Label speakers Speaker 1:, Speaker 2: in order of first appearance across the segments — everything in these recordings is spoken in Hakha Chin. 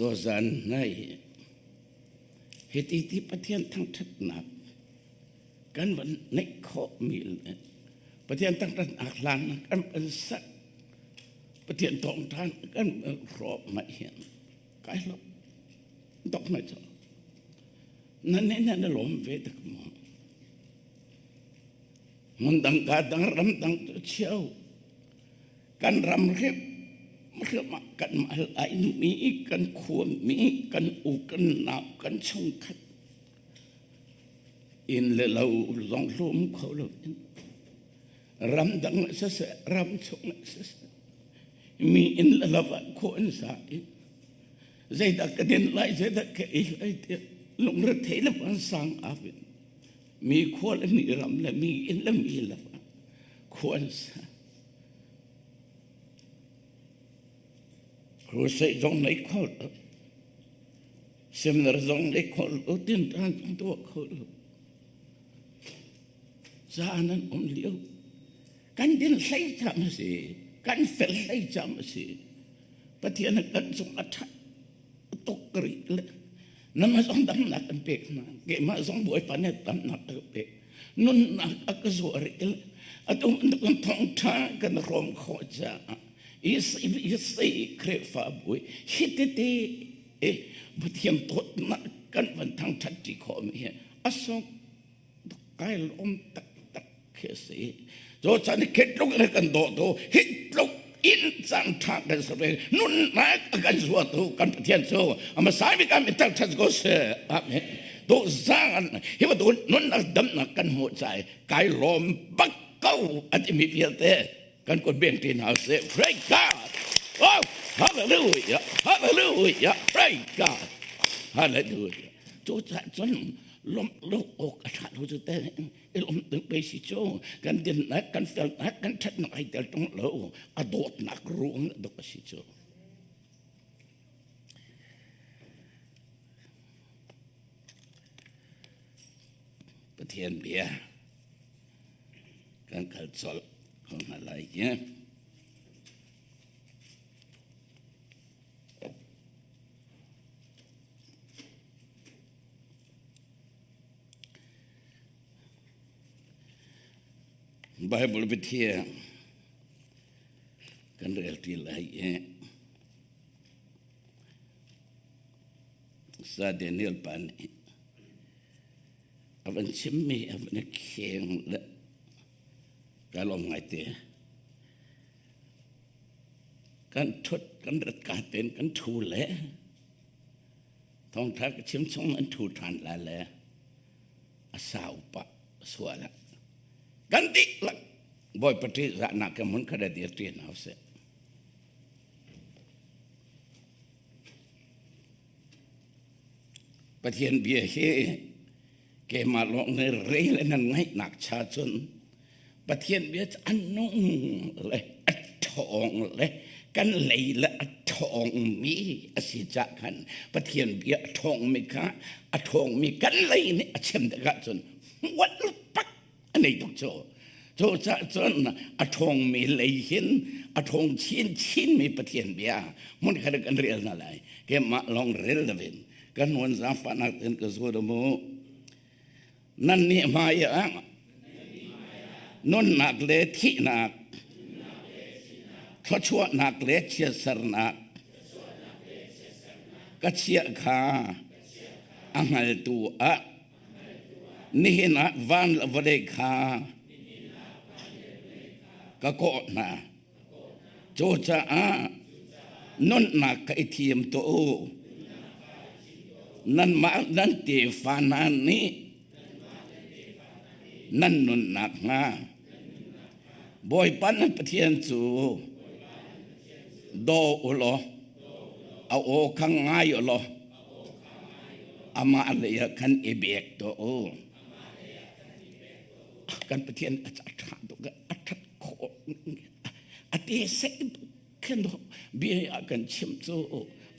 Speaker 1: Tuzan nai hiti ti Pathian thangṭhatnak kan van neih khawhmi le Pathian thangṭhatnak hlan kan van sak Pathian thawngṭha kan van hrawm ah hin kai hlawk dok mai cu nan nih nan i lawm ve tak maw? Hmun dang ka dang ram dang cu chio kan ram hrim hrim ah kan mal ai mi kan khua mi kan u kan nau kan chungkhat inn le lo zong hlum kho lo in ram dang siseh ram chung siseh mi inn le lo ah khua an sa i zeidah ka din lai zeidah ka ei lai tiah lungrethei le vansang avin mi khua le mi ram le mi inn le mi lo ah khua an sa. Crusade zong nei kho lo. Seminar zong nei kho lo. Tintan zong tuah kho lo. Caan an um lio. Kan din hlei cam a si. Kan fel hlei cam a si. Pathian kan cung a ṭhat tuk rih le nama zong damnak an pek hna. Keimah zong Bawipa nih damnak a ka pek. Nunnak a ka zuar i atu kan thawngṭha kan rawm khawh caah Isai Khrihfabu hi tete Pathian dawtnak kan van thangṭhat ṭi khawhmi hi a sung kai lawm taktak khi a si. Cu caan hi tluk in kan daw tu hi tluk in caan ṭha kan ser ve nunnak a kan zuatu kan Pathian cu ama sai bik ah mi thangṭhat ko seh. Amen. Tu zang hi bantuk nunnak damnak kan hmuh cai kai lawm bak ko a timi vialte kan kut beng ti hna seh. Praise God. Oh, hallelujah. Hallelujah. Praise God. Hallelujah. Cu cun lawmh lo awk a ṭha lo cu te i lawmh ding pei si cu kan dinnak kan felnak kan ṭhatnak ai tel ṭung lo a dawtnak ruang dok a si cu. Pathian bia kan kal colh ko hna lai hi. Bible biathiang kan rel ti lai i Sa Daniel pa nih a van chimmi a van i kheng le ka lawm ngaite. Kan ṭhut kan rat ka tein kan ṭhu le thawngṭha ka chim chung an ṭhu ṭhan la le a sau pah sual ah kan dihlak Bawipa ṭihzahnak ke hmun khat a dir ṭi hna usih. Pathian bia hi keimah lawng nih rel in an ngaihnak cha cun Pathian bia cu a nung le a ṭhawng le kan lei le a ṭhawngmi a si cah khan Pathian bia a ṭhawngmi kha a ṭhawngmi kan lei nih a chim tikah cun hmual pak a nei tuk cu. Cucaah cun a ṭhawngmi lei hin a ṭhawng chinchinmi Pathian bia hmun khat kan rel hna lai. Keimah lawng rel loin kan nuan zaangfahnak tein ka zuat mu. Nan nih hmai ah nunnak le thihnak, thluachuahnak le chiatsernak ka chiah kha a hngaltu ah nihin ah van le vawlei kha ka kawh hna. Cucaah nunnak ka i thim tuah u. Nanmah nan tefa hna nih nan nunnak hnga Bawipa nan Pathian cu daw u law a aw kha ngai u law amah lei ah khan i bek tuah u. Kan Pathian a ṭha tuk a ṭhat khawh a te seh khin bia ah kan chim cu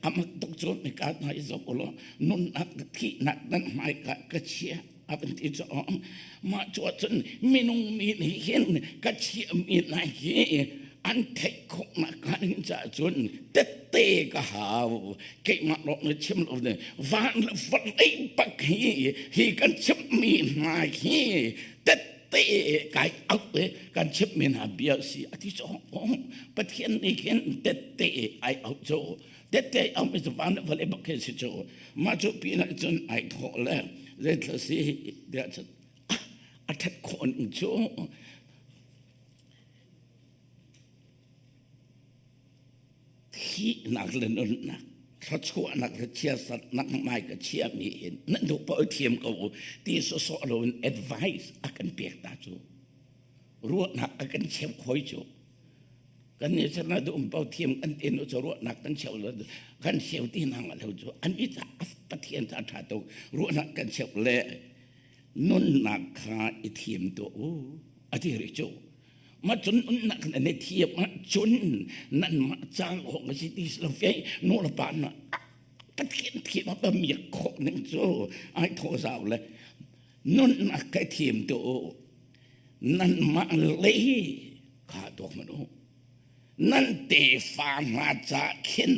Speaker 1: amak tuk cu ni ka hna i zoh ulaw nunnak thihnak nan hmai ka ka chia a van ti cu mah cu ahcun minung mi nih hin ka chia mi na hi a. An theih khawhnak hnga ding caah cun tette ka hau. Keimah lawng na chim lo ne. Van le vawlei bak hi hi kan chimmi hna hi tette kai auh i kan chimmi hna bia si a ti cu. Pathian nih khin tette ai auh cu. Tette auh mi cu van le vawlei bak khi si cu. Mah cu pinah cun ai thawh le zeithil si tiah cun a ṭhat khawh ning cu thihnak le nunnak thluachuahnak le chiasatnak hmai ka chiami hin nan duh paoh thiam ko u ti sawsawh loin advice a kan pek ta cu ruahnak a kan cheuh khoi cu kan nih chan ah duh paoh thiam kan ti nu cu ruahnak kan cheuh lo kan cheu ti hna lo cu an i ca Pathian ca ṭha tuk ruahnak kan cheuh le nunnak kha i thim tuah u a ti rih cu ma cun nunnak nan i thiam ahcun nanmah cang awk a si ti lo fe nu le pa na Pathian thiam a miak khawh ning cu ai thaw zau le nunnak ka thim tuah u nanmah lei kha tuak man u nan tefa hna ca khin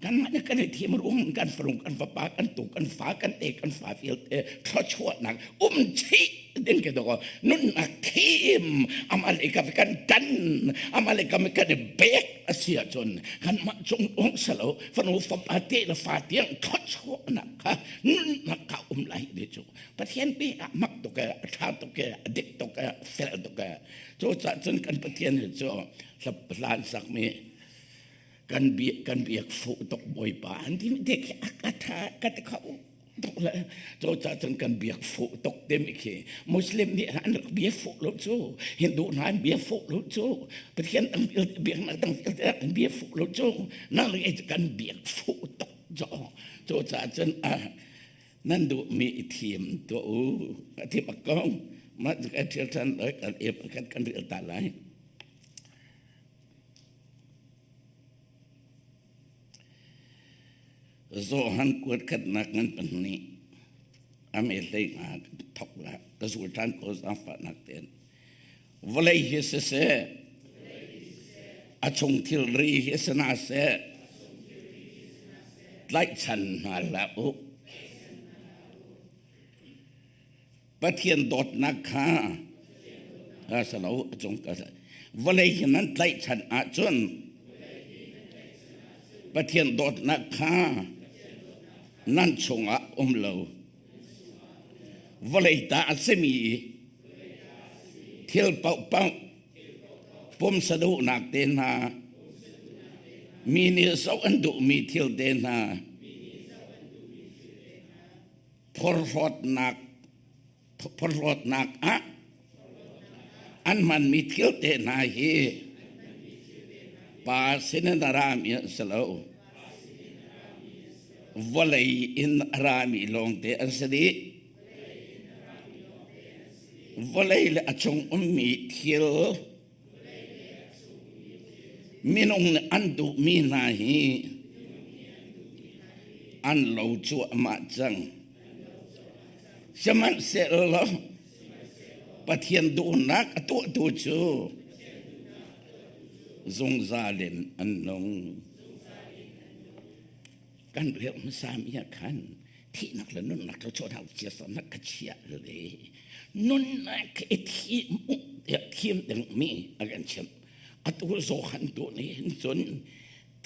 Speaker 1: Kanmah nih kan i thim ruang kan farung kan fapa kan tu kan fa kan te kan fa vialte thluachuahnak um chih ding ke dawh nunnak thim amah le ka kan tan amah le ka kan i bek a si ahcun kanmah cung ong salo fanu fapa te le fa tiang thluachuahnak kha nunnak kha um lai ti cu Pathian pe ah mak tuk e a tha tuk e a dik tuk e fel tuk e cu cah cun kan Pathian hi cu hlan sakmi Kan biak kan biak fuh tuk Bawipa an ti te khi a ka tha ka ti kho tuk le cu ca cun kan biak fuh tuk timi khi Muslim nih an rak bia fuh lo cu Hindu hna an bia fuh lo cu Pathian dang vialte biaknak dang vialte an bia fuh lo cu nang le kan biak fuh tuk cu cu ca cun nan duhmi i thim tuah u a ti bak ko mah cu kan ṭhial ṭhan lai kan kan kan rel ta lai. Johan kuat khatnak ngan pahnih ame hlei nga thok la ka zul ṭhan ko zaangfahnak tein vawlei hi siseh a chung thilri hi si hna seh tlaihchan hna hlah u Pathian dawtnak kha a si lo a cung ka vawlei hi nan tlaihchan ahcun Pathian dawtnak kha nan chungah um lo vawlei ta a simi thil paohpaoh pumsa duhnak te hna mi nih zoh an duhmi thil te hna phorhlawtnak phorhlawtnak ah an hmanmi thil te hna hi pa sinin a rami an si lo vawlei in a rami lawngte an si dih vawlei le a chung ummi thil Minung nih an duhmi hna hi an lo cuahmah cang. Sihmanhsehlaw Pathian duhnak a tuahtu cu zungzal in an nung. Kan rel hmasami ah khan thihnak le nunnak cu chuahnak chiatsernak ka chiah le nunnak i thim tiah thim dingmi a kan chimh. Atu Johan tu nih hin cun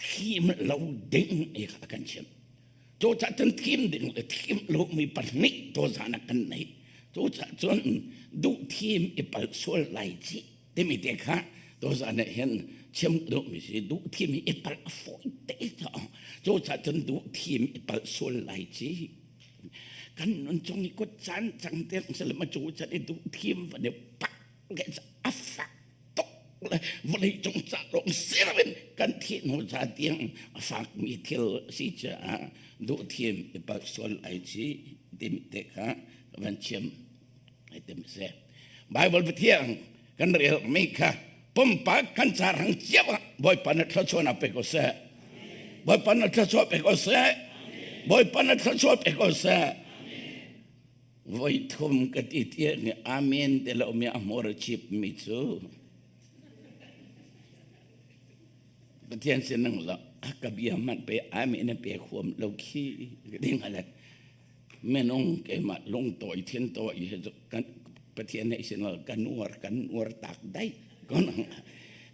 Speaker 1: thim lo ding i a kan chimh. Cucaah cun thim ding le thim lomi pahnih tuzan ah kan nei. Cucaah cun duh thim i palh sual lai ci timi te kha tuzan ah hin chim duhmi si duh thim hi i palh a fawi te cucaah cun duh thim i palh sual lai ci kan nun chung i kut caan cang te sile ma cu chan i duh thim va ne pak ke a fak tuk le vawlei cung ca lawng siloin kan thih hnu ca tiang a fakmi thil si caah duh thim i palh sual lai ci timi te kha van chim ai tim si Bible pathiang kan rel mi kha pumpak kan carang cio ah Bawipa na thluachuahnak pe ko seh Bawipa na thluachuah pe ko seh Bawipa na thluachuah pe ko seh voi thum ka ti tiah ni amen te lo mi a hmur a chip mi cu. Pathian sin nang la a ka bia man pe amen na pe huam lo khi ding ala menung keimah lung tawi thin tawi he kan Pathian nei sin kan nuar kan nuar tak dai kon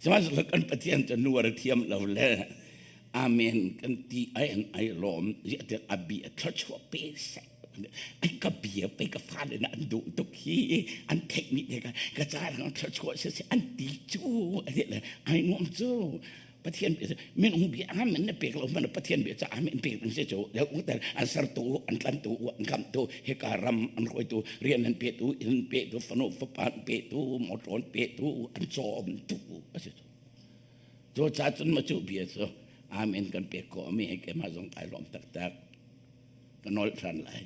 Speaker 1: sihmanhsehlaw kan Pathian cu nuar thiam lo le amen kan ti ai an ai lawm ziah a bi a thluachuah pe seh ai ka bia pe ka fale na an duh tuk hi an theih mi te ka ka ca thluachuah se an ti cu le ai nuam cu Pathian bia minung bia amen na pek lo man Pathian bia ca amen pek ding si cu uter an sertu an tlantu an khamtu hika ram an hruaitu rian an petu inn petu fanu fapa an petu motor an petu an cawmtu a si cu cu ca cun ma cu bia cu amen kan pek ko mi he keimah zong kai lawm taktak ka nawl than lai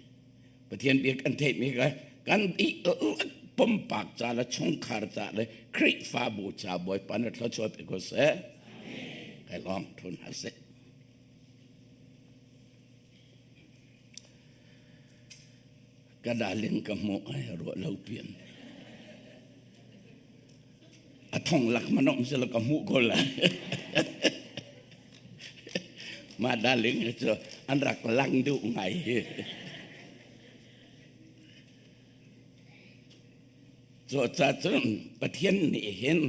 Speaker 1: Pathian bia kan theihmi kha kan dihlak pumpak ca le chungkhar ca le Khrihfabu ca Bawipa na thluachuah pe ko seh. Kai lawm thun hna seh. Ka darling ka hmuh ai ruah lo pian. A thong lak manom sila ka hmuh ko lai. Mah darling cu an rak lang duh ngai hi. Cu ca cun Pathian nih hin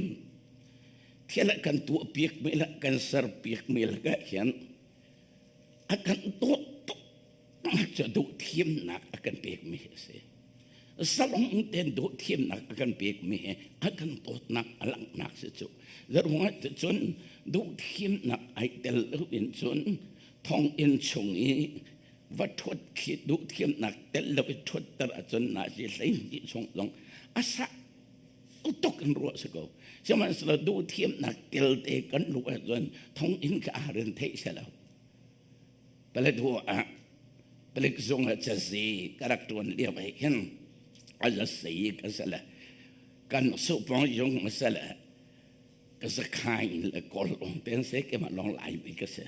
Speaker 1: thil a kan tuah piak mi le kan ser piak mi lakah hin a kan dawt tuk cu duh thiamnak a kan pek mi a si. Zalong tein duh thiamnak a kan pek mi hi a kan dawtnak a langhnak si cu. Zeruangah cun duh thiamnak ai tel lo in cun thonginn chung i va ṭhut khi duh thiamnak tel lo i ṭhutter ahcun na si 12 chung zong a sa tuk in ruah si ko. Sihmanhsehlaw duh thiamnak tel te kan luh ahcun thonginn ka rin theih si lo. Paletwa ah palik zung ah cazi ka rak ṭuan lio ah hin a zasei ka si le kan supong yung a si le ka zakhain le kawl lawng te an si keimah lawng Laimi ka si.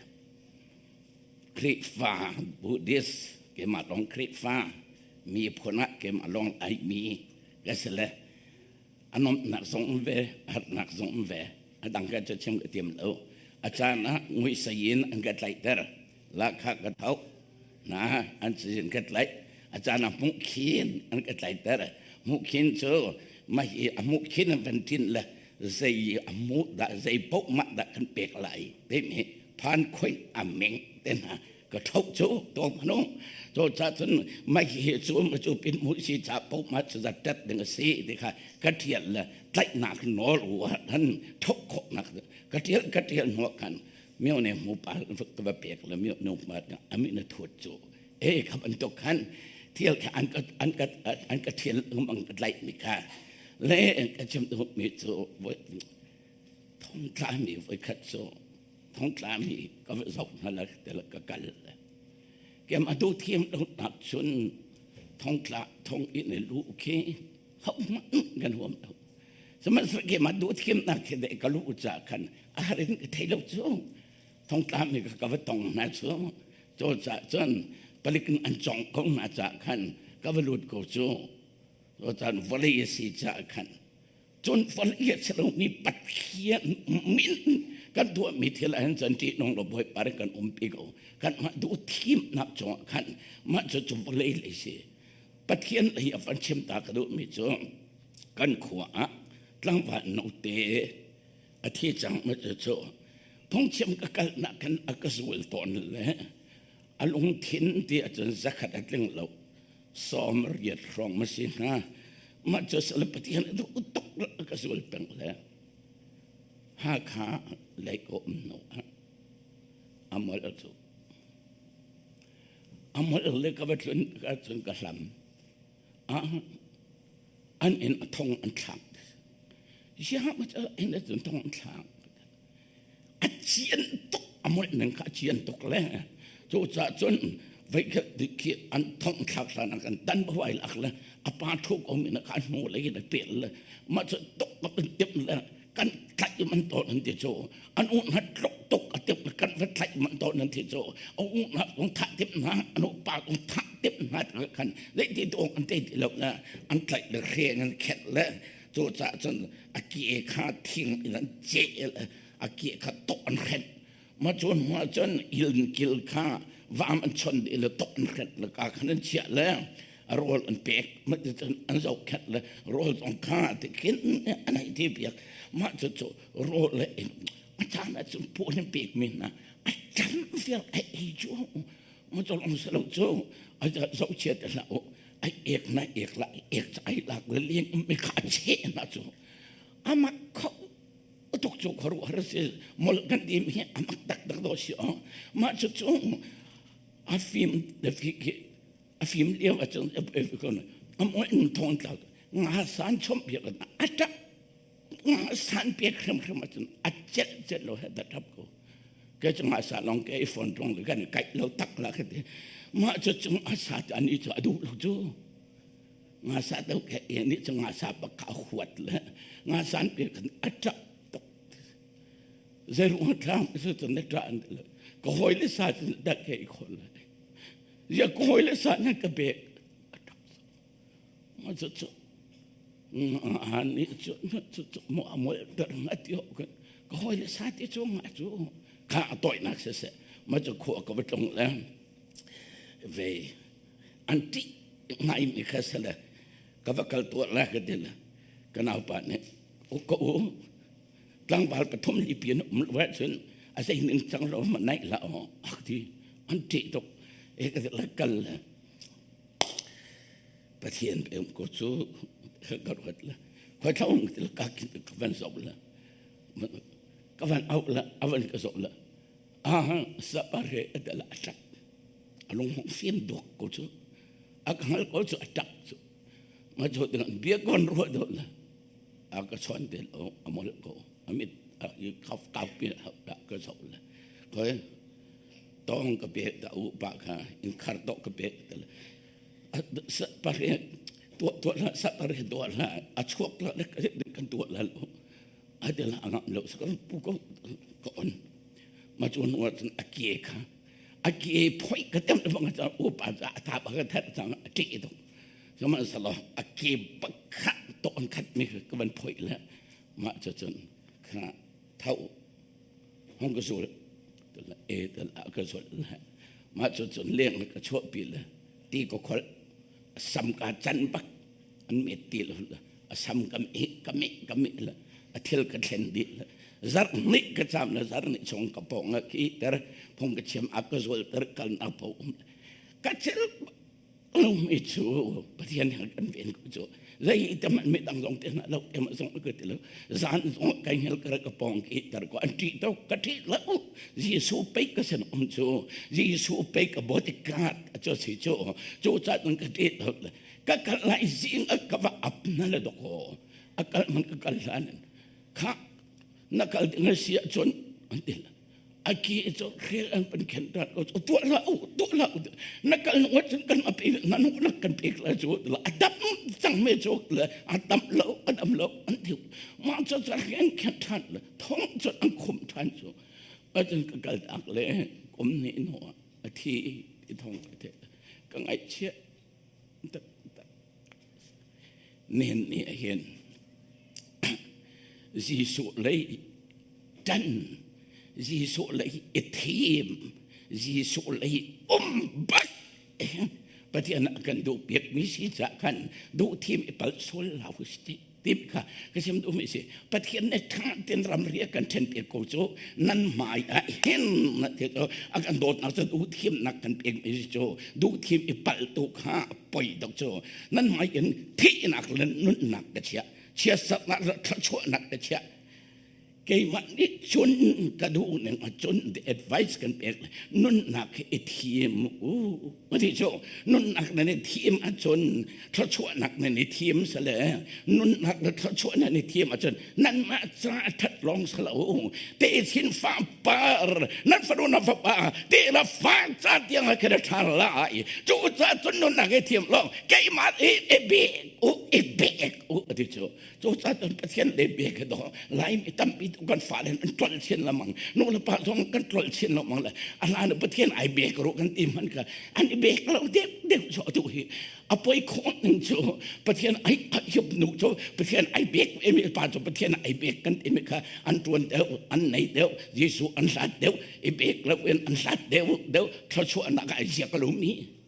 Speaker 1: Khrihfa Buddhist keimah lawng Khrihfa miphun ah keimah lawng Laimi ka si le a nuamhnak zong um ve a harnak zong um ve a dang ka cu chim ka tiam lo a caan ah nguisai in an ka tlaihter lahkhah ka tho na an cazin ka tlaih a caan ah hmuhkhin an ka tlaihter hmuhkhin cu mah hi a hmuhkhin an van tin le zei a hmuh dah zei paoh mah dah kan pek lai timi phan khoin a meng te hna ka tho cu to manu cho cha cun mai hi cu ma cu pin mu si cha po ma chu za tat ding si ti kha ka thial le tlaih nak nawl u han thok khok nak ka tial ka tial no kan mio ne mu pa ka va pek le mio nu ma ami na thut chu e kha ban to khan thial kha an ka an ka an ka thial ang ka tlai mi kha le ka chim tu mi chu thong tla mi voi khat chu thongtla mi ka va zoh hna la te ka kal kem atu thiam lo nak cun thongtla thong in lu khi hau kan huam lo sihmanhsehlaw ke ma du thiam nak khi de ka lu cha khan a harin ka thei lo cu thongtla mi ka va tong hna cu cho cha cun palik an chong ko hna cha khan ka va lut ko cu cho chan vawlei si cha khan Cun vawlei a si lomi Pathian min kan tuahmi thil ahhin cun ṭihnung lo Bawipa nih kan umpi ko. Kanmah duh thimnak cungah khan mah cucu vawlei lei si. Pathian lei a van chim ta ka duhmi cu kan khua ah tlangval note a thi cang ma cucu phungchim ka kalnak khan a ka zul tawn le a lungthin ti ahcun zakhat a tling lo. 80 hrawng ma si hna mah cu sal Pathian a duh tuk ka zul peng le Hakha lei ko um no amol cu amol le ka va tlun ka cun ka hlam an in a thong an thlak ya ma in a thong an thlak A cian tuk a molh ning kha a cian tuk le cucaah cun voikhat khi an thong thlak hlan ah kan tan huai lak le a pa thu ko mi na kha hnu lei in a pel le mah cu tuk bak in timh le kan tlaih man tawn an ti cu an u na tluk tuk a timh le kan va tlaih man tawn an ti cu a u na kong thah timh hna an u pa kong thah timh hna khan zeiti dawng an te ti lo na an tlaih le hreng an khet le Cucaah cun a ke kha thing in an ceh a ke kha tawh an hrenh. Ma cun hma cun il kil kha vam an chon dih le tok an hret le ka khan an chiah le rawl an pek ma cun an zohkhenh le rawl zong kha ti khin an hei ti piak. Mah cu cu rawl le in a caan ah cun puan an pek mi hna a chan vial ai ei cu ma cu long selo cu a zohchiat hlah u ai ek na ek la ek ai lak le leng um mi kha che na cu amak kho tuk cu khuaruahhar si mol kan ti mi amak taktak do si o mah cu cu a fim a fim lio a cun amoi in thong tla nga san chom piak a ta nga san piak hrim hrim a cun a cel cel lo he da tap ko ke cu nga sa long ke i phone tong le kan kai lo tak la ke mah cu cung a sa ani cu a duh lo cu Nga sa do ke e ni cu nga sa bak ka huat le nga san pe kan a ṭap tuk. Zei ruang thlam su cu na ṭah an le ka hawi le sa cu da ke i khol le. Ya ka hawi le sa na ka bek a ṭap. Ma cu cu nga ni cu cu cu mo a mol ter nga ti ho kan ka hawi le sa ti cu nga cu kha a toinak se se ma cu khua ka va tlung le ve an ṭih ngaimi kha si le ka va kal tuah la ka ti le ka naupa nih ka u tlangval pathum li pi an um lo ahcun a zei ning cang lo ma naih la aw a ti an ṭih tuk e ka ti le kal le Pathian pe um ko cu ka ruat le khoi thla um ti le ka ka van zoh le ka van auh le a van ka zoh le aha sapare a dala a ṭap a lung hong fim duak ko cu a ka hngal ko cu a ṭap cu ma cu ding bia kon ruah do la a ka chon te lo a mol ko a mit a i khaf kau pi da ka zo la koi tong ka pe da u pa kha in khar to ka pe te la sa pare tua tua la sa pare tua la a chuak la kan tua la lo a te la ngam lo sa kan pu ko ko on ma chun wa a ke kha a ke phoi ka tem bang cha u pa cha ta ba ka that chang a ti to sama salo a ke bakha to an khat mi ka ban phoi la ma cha chun kha thau hong ka sul la e ta la ka sul la ma chu chun leng ka chua pi la ti ko khol sam ka chan bak an met ti lo la a sam ka me ka me ka me la a thil ka thlen dih la zarh nih ka cam la zarh nih chung ka pong a ki ter phung ka chiam a ka zul ter kal na po um ka chil lung mi cu Pathian he kan ven ko cu zei te man mi dang zong te na lo em zong ka ti lo zan zong kai hel ka ka pong ki ter ko an ti to ka ti lo Jesu pe ka sen um cu Jesu pe ka bodyguard cho si chu chu cha dang ka ti lo ka kal lai zing a ka va ap na le doko a kal man ka kal hlan kha na kal ding a si ahcun an ti a ki cu khel an pan khen tat ko tu la u tu la u na kal nu cun kan api na nu na kan pek la chu la adam chang me chu la adam lo adam lo an thiu ma cho cha khen khen than la thong chu an khum than chu a cun ka kal tak le kum ni no a thi ti thong te ka ngai chia Nihin ni ah hin Jesuh lei ṭan, Jesuh lei i thim, Jesuh lei um bak Pathian ah kan duh piakmi si caah khan duh thim i palh sual hlah u sih. Tim kha ka chim duhmi si Pathian nih ṭha tein ramri a kan ṭhenpiak ko cu nan hmai ah hin na ti cu a kan dawtnak cu duhthimnak kan pekmi si cu duhthim i palh tu kha a poi tuk cu nan hmai in thihnak le nunnak ka chiah chiatsaknak le thluachuahnak ka chiah keimah nih cun ka duh ning cun the advice kan pek nunnak hi i thim u ti cu nunnak nan i thim ahcun thluachuahnak nan i thim sale nunnak le thluachuah nan i thim ahcun nanmah ca a that lawng salo te thin fa par nan fanu na fapa te la fa ca tiang a khen tha lai cu ca cun nunnak i thim lawng keimah i i bek u i bek u ti cu Cucaah cun Pathian le bia ka daw. Laimi tampi Kan fale an tlol chin lamang. Nu le pa zong kan tlol chin lamang le a hlan Pathian ai bek ru kan ti man ka an i bek lo deuh deuh cho tu hi. A poi khawh ning cu Pathian ai hiup nu cu Pathian ai bek emi pa cu Pathian ai bek kan ti mi kha an tuan deuh, an nei deuh, Jesuh an hlat deuh, i bek lo in an hlat deuh deuh thluachuahnak ai ziak lo mi.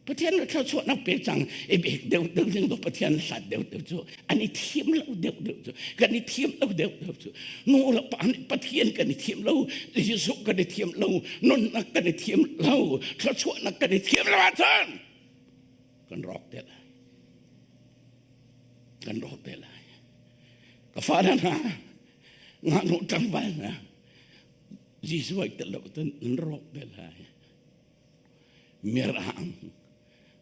Speaker 1: Pathian le thluachuahnak pe cang i bek deuh deuh ding Pathian hlat deuh deuh cu an i thim lo deuh deuh cu kan i thim lo deuh deuh cu nu le pa nih Pathian kan i thim lo Jesuh kan i thim lo nunnak kan i thim lo thluachuahnak kan i thim lo ahcun kan rawk te lai kan rawk te lai ka fa hna ngaknu tlangval hna Jesuh ai tel lo cun nan rawk te lai Mirang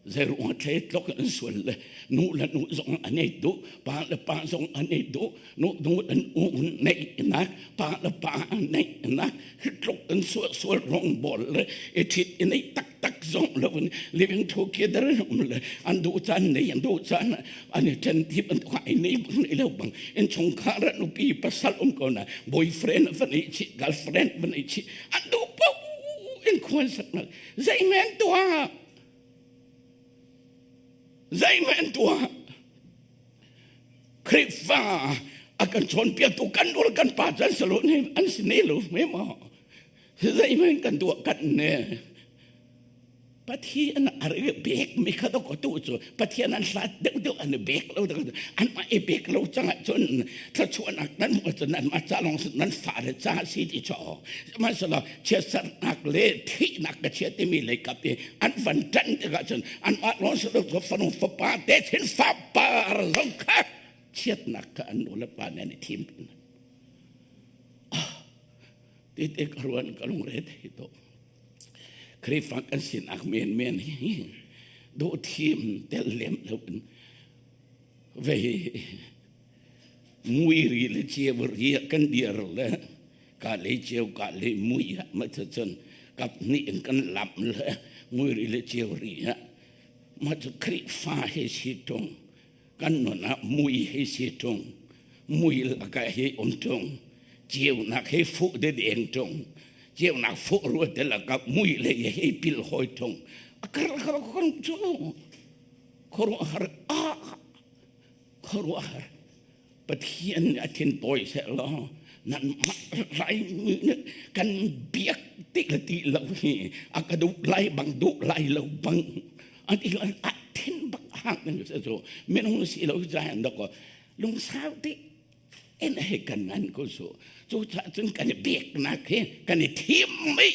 Speaker 1: zeiruang thle tlok an sual le nu le nu zong an ei duh pa le pa zong an ei duh nu nu an u nei nak pa le pa an nei nak hi tluk an sual sual rong bol le i thit i nei tak tak zong lo in living together um le an duh caan nei an duh caan an i then tip an ai nei bang nei lo bang in chungkhar nupi pasal um ko na boyfriend van ei chi girlfriend van ei chi an duh paoh in khuan saknak zeihmanh tuah zeihmanh tuah Khrihfa a kan chawnpiaktu kan ul kan pa can salo ne an si ne lo me maw zeihmanh kan tuah kan ne Pathian a re bek mi kha to tu cu Pathian an hlat deuh deuh an bek lo an mah i bek lo cang ahcun thluachuahnak nan hmuh ahcun nan mah ca lawng nan fale ca si ti chaw sihmanhsehlaw chiatsernak le thihnak ka chia timi lei kap i an van ṭan tikah cun anmah lawng si lo cu fanu fapa te thin fapar zong kha chiatnak kha an nu le pa nih an i thim ti te ka ruan ka lungre thei to Khrihfa kan sinak menmen hi duh thim tel lem lo in vei mui ri le ceu ri kan dir le ka le ceu ka le mui ma cun kap hnih in kan lamh le mui ri le ceu ri ma cu Khrihfa he si tung kan nun ah mui he si tung mui lakah he um tung ceunak he fuh de deng tung ceunak fuh ruat de lakah mui le he pil hoi tung akar kar kan cu khuaruahhar a khuaruahhar Pathian nih a thin tawi seh law nan lai kan biak ti le ti lo hi a ka duh lai bang duh lai lo bang an ti a thin bak hang nan se cu minung si lo ja an dok lungsau ti en he kan ngan ko su cu cha cun kan i biak nak hi kan i thim mi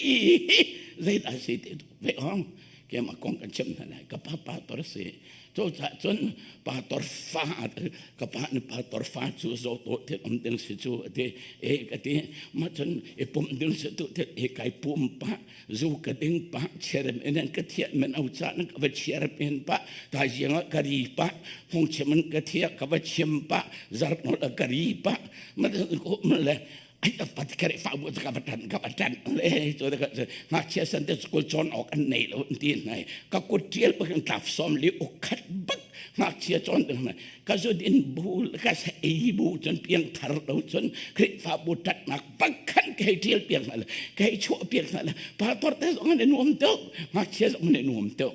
Speaker 1: zeidah si ti ve hong kem a kong kan chim hna lai ka pa pa tor si cu ca cun pa tor fa ka pa nih pa tor fa cu zo to thil um ding si cu ati e ka ti ma cun i pum ding si tu thil e kai pum pa zu ka ding pa chiarem in ka thiat men au cha na ka va chiarem in pa ta jiang ka ri pa hong chim in ka thia ka va chim pa zar no ka ri pa ma ko le ai pat kare fa bu ka va tan ka va tan le to da ka ngakchia san te school chon ok an nei lo ti nai ka kut tial pa kan tlaf som li ukhat bak ngakchia chon ding na ka zu din bu ka sa ei bu chon piang thar lo chon khri fa bu tat nak bak khan ke tial piang na ke chu piang na pa tor te zong ne nuam to ngakchia zong ne nuam to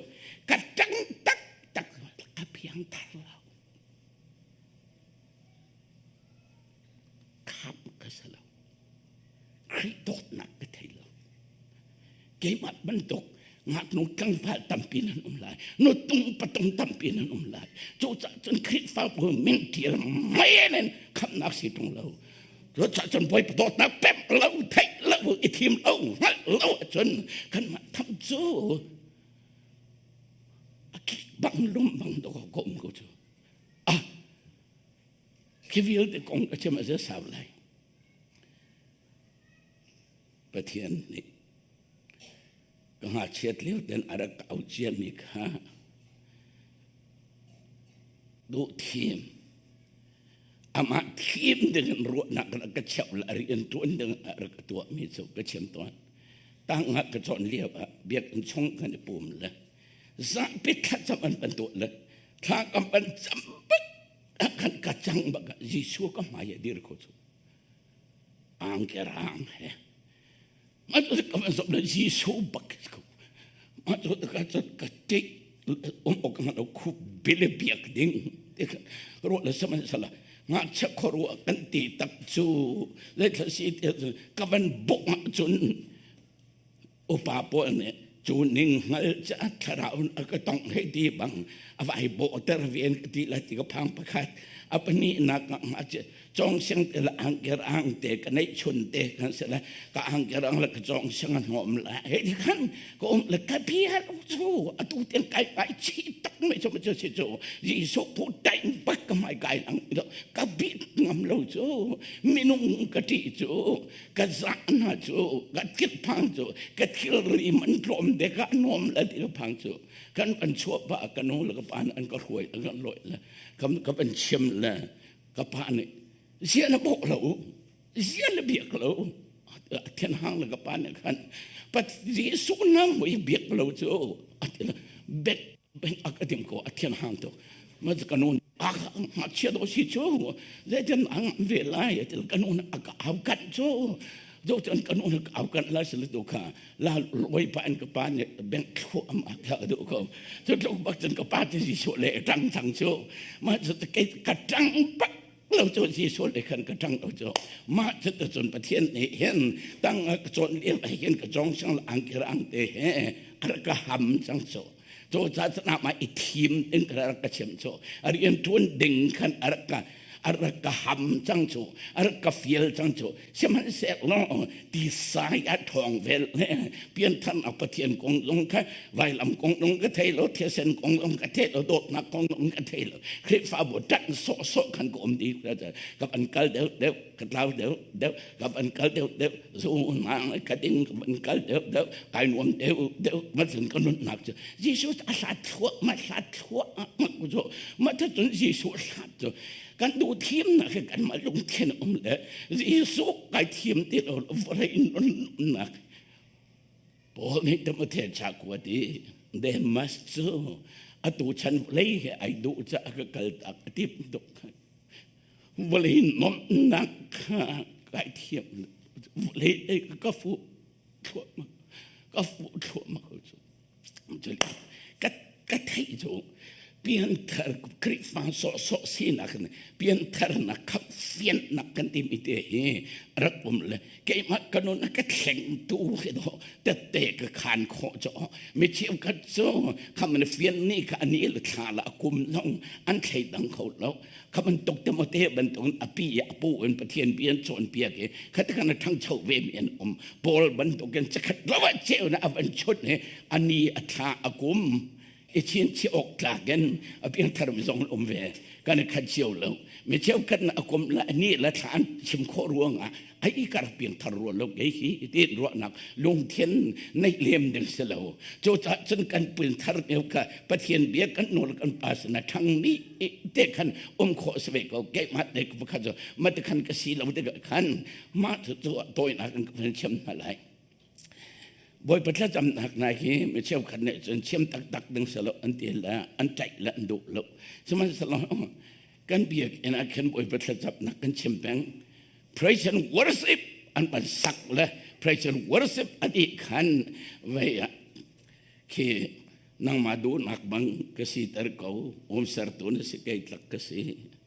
Speaker 1: ka tang tak tak ka piang thar lo Khamh ka si lo. Khrih dawtnak ka thei lo. Keimah bantuk ngaknu tlangval tampi nan um lai. Nutung patung tampi nan um lai. Cucaah cun Khrihfabu min ṭial men in khamhnak si ṭung lo. Cucaah cun Bawipa dawtnak pemh lo, theih lo, i thim lo, hngalh lo ahcun kanmah tham cu a kik bang lum bang dawh ko um ko cu. Ah, Khi vialte kong ka chim a sau lai. Pathian nih ka ngakchiat lio ten a rak au ciami kha duh thim amah thim ding in ruahnak rak ka cheuh la rian tuan ding ah rak ka tuahmi cu ka chim tawn tang ah ka cawn lio ah biakinn chung kan i pum le zapi thlacam an pan tuah le thla kam pan cam bak kan ka cang bak Jesuh ka hmai ah dir ko cu. Angke rang he. Ma cu ka van zop le Jesuh bak ko. Ma cu ka cu ka ṭih um awk hngal lo khup bile biak ding ti kha ruah le sihmanhsehlaw ngakchia khuaruah kan ti tak cu zeithla si ti ahcun ka van bawk ahcun upa pawl nih cu ning hngal cu a thlarau in a ka tongh hei ti bang a vai bawhter ve an ka ti lai ti ka phang pakhat. A pahnihnak ah cong siang te le angker ang te ka neih chun te kan si le ka angker ang le ka cong siang an hom la he ti khan ka um le ka bia cu atu tiang kai kai chi tak mai chu chu si chu Jesuh phu tai bak ka mai kai lang ka bi ngam lo chu minung ka ti chu ka za na chu ka thil phang chu ka thil ri man tlawm de ka nom la ti ka phang chu kan kan chuah pa ka nu le ka pa an ka hruai an kan loi le kam ka ban chiam le ka pa nih zia na bawk lo zia na biak lo a thian hang le ka pa nih khan pat Jesuh na mui biak lo cu bek beng a ka dim ko a thian hang tuk ma ka nu a ngakchia do si cu zeitin ang ve lai til ka nu a ka au kan cu do cun ka nu ka au kan lai sile tu kha la loi pa in ka pa nih beng thlu am a ka du ko cu tluk bak cun ka pa ti Jesuh le tang thang cu ma cu ke ka tang bak lo cu Jesuh le khan ka tang lo cu ma cu te cun Pathian nih hin tang ka cawn lio ah hin ka cong sang la angkir ang te he a ka ham cang cu cu ca cun ma i thim in ka rak ka chim cu a rian tuan ding khan a rak ka a rak ka ham cang cu a rak ka fial cang cu sihmanhsehlaw tisai a ṭhawng vel le pianthar a Pathian kong zong kha vailam kong zong ka thei lo thisen kong zong ka thei lo dawtnak kong zong ka thei lo Khrihfabu ṭanh sawhsawh khan ka um dih ka van kal deuh deuh ka tlau deuh deuh ka van kal deuh deuh zunang ka ding ka van kal deuh deuh kai nuam deuh deuh ma cun ka nunnak cu Jesuh a hlat thluahmah hlat thluahmah cu mah cun Jesuh hlat cu kan duh thimnak hi kanmah lungthin um le Jesuh kai thim ti lo vawlei nunnak Paul nih Timothea ca kuat i Demas cu atu chan vawlei he ai duh caah ka kal tak a ti tuk vawlei nuamhnak kha kai thiam vawlei ka fuh thluahmah ka fuh thluahmah ko cu Ka ka theih cu pianthar Khrihfa sawhsawh sinak in piantharnak kha fiannak kan timi te hi rak um le keimah ka nun a ka thlengtu hi do tette ka khan khawh cu mi cheukhat cu kham na fian ni kha ani le thla la kum zong an thlei dang kho lo kha bantuk Timote bantuk a pi a pu in Pathian bia an cawnpiak i kha te kan a ṭhangcho ve mi an um Paul bantuk in chakhat lo ah ceu na a van chut i a ni a thla a kum i chinchiah awk tlak in a piangthar mi zong an um ve kan i khat cio lo mi cheukhat na a kum la ni la thla an chim khawh ruangah ai i kar piangthar rua lo kei hi ti ruahnak lungthin neih lem ding si lo cu caah cun kan pianthar lio kha Pathian bia kan nawl kan pa sin a ṭhang mi te khan um khawh si ve ko keimah te kha cu ma te khan ka si lo te khan mah cu tawinak in ka van chim hna lai Bawipa thlacamnak nai hi mi cheukhat nih cun chim taktak ding si lo an ti le an ṭaih le an duh lo sihmanhsehlaw kan biakinn ah khan Bawipa thlacamnak kan chim peng praise and worship an van sak le praise and worship a dih khan vei ah khi nangmah duhnak bang ka siter ko um sertu na si kei tlak ka si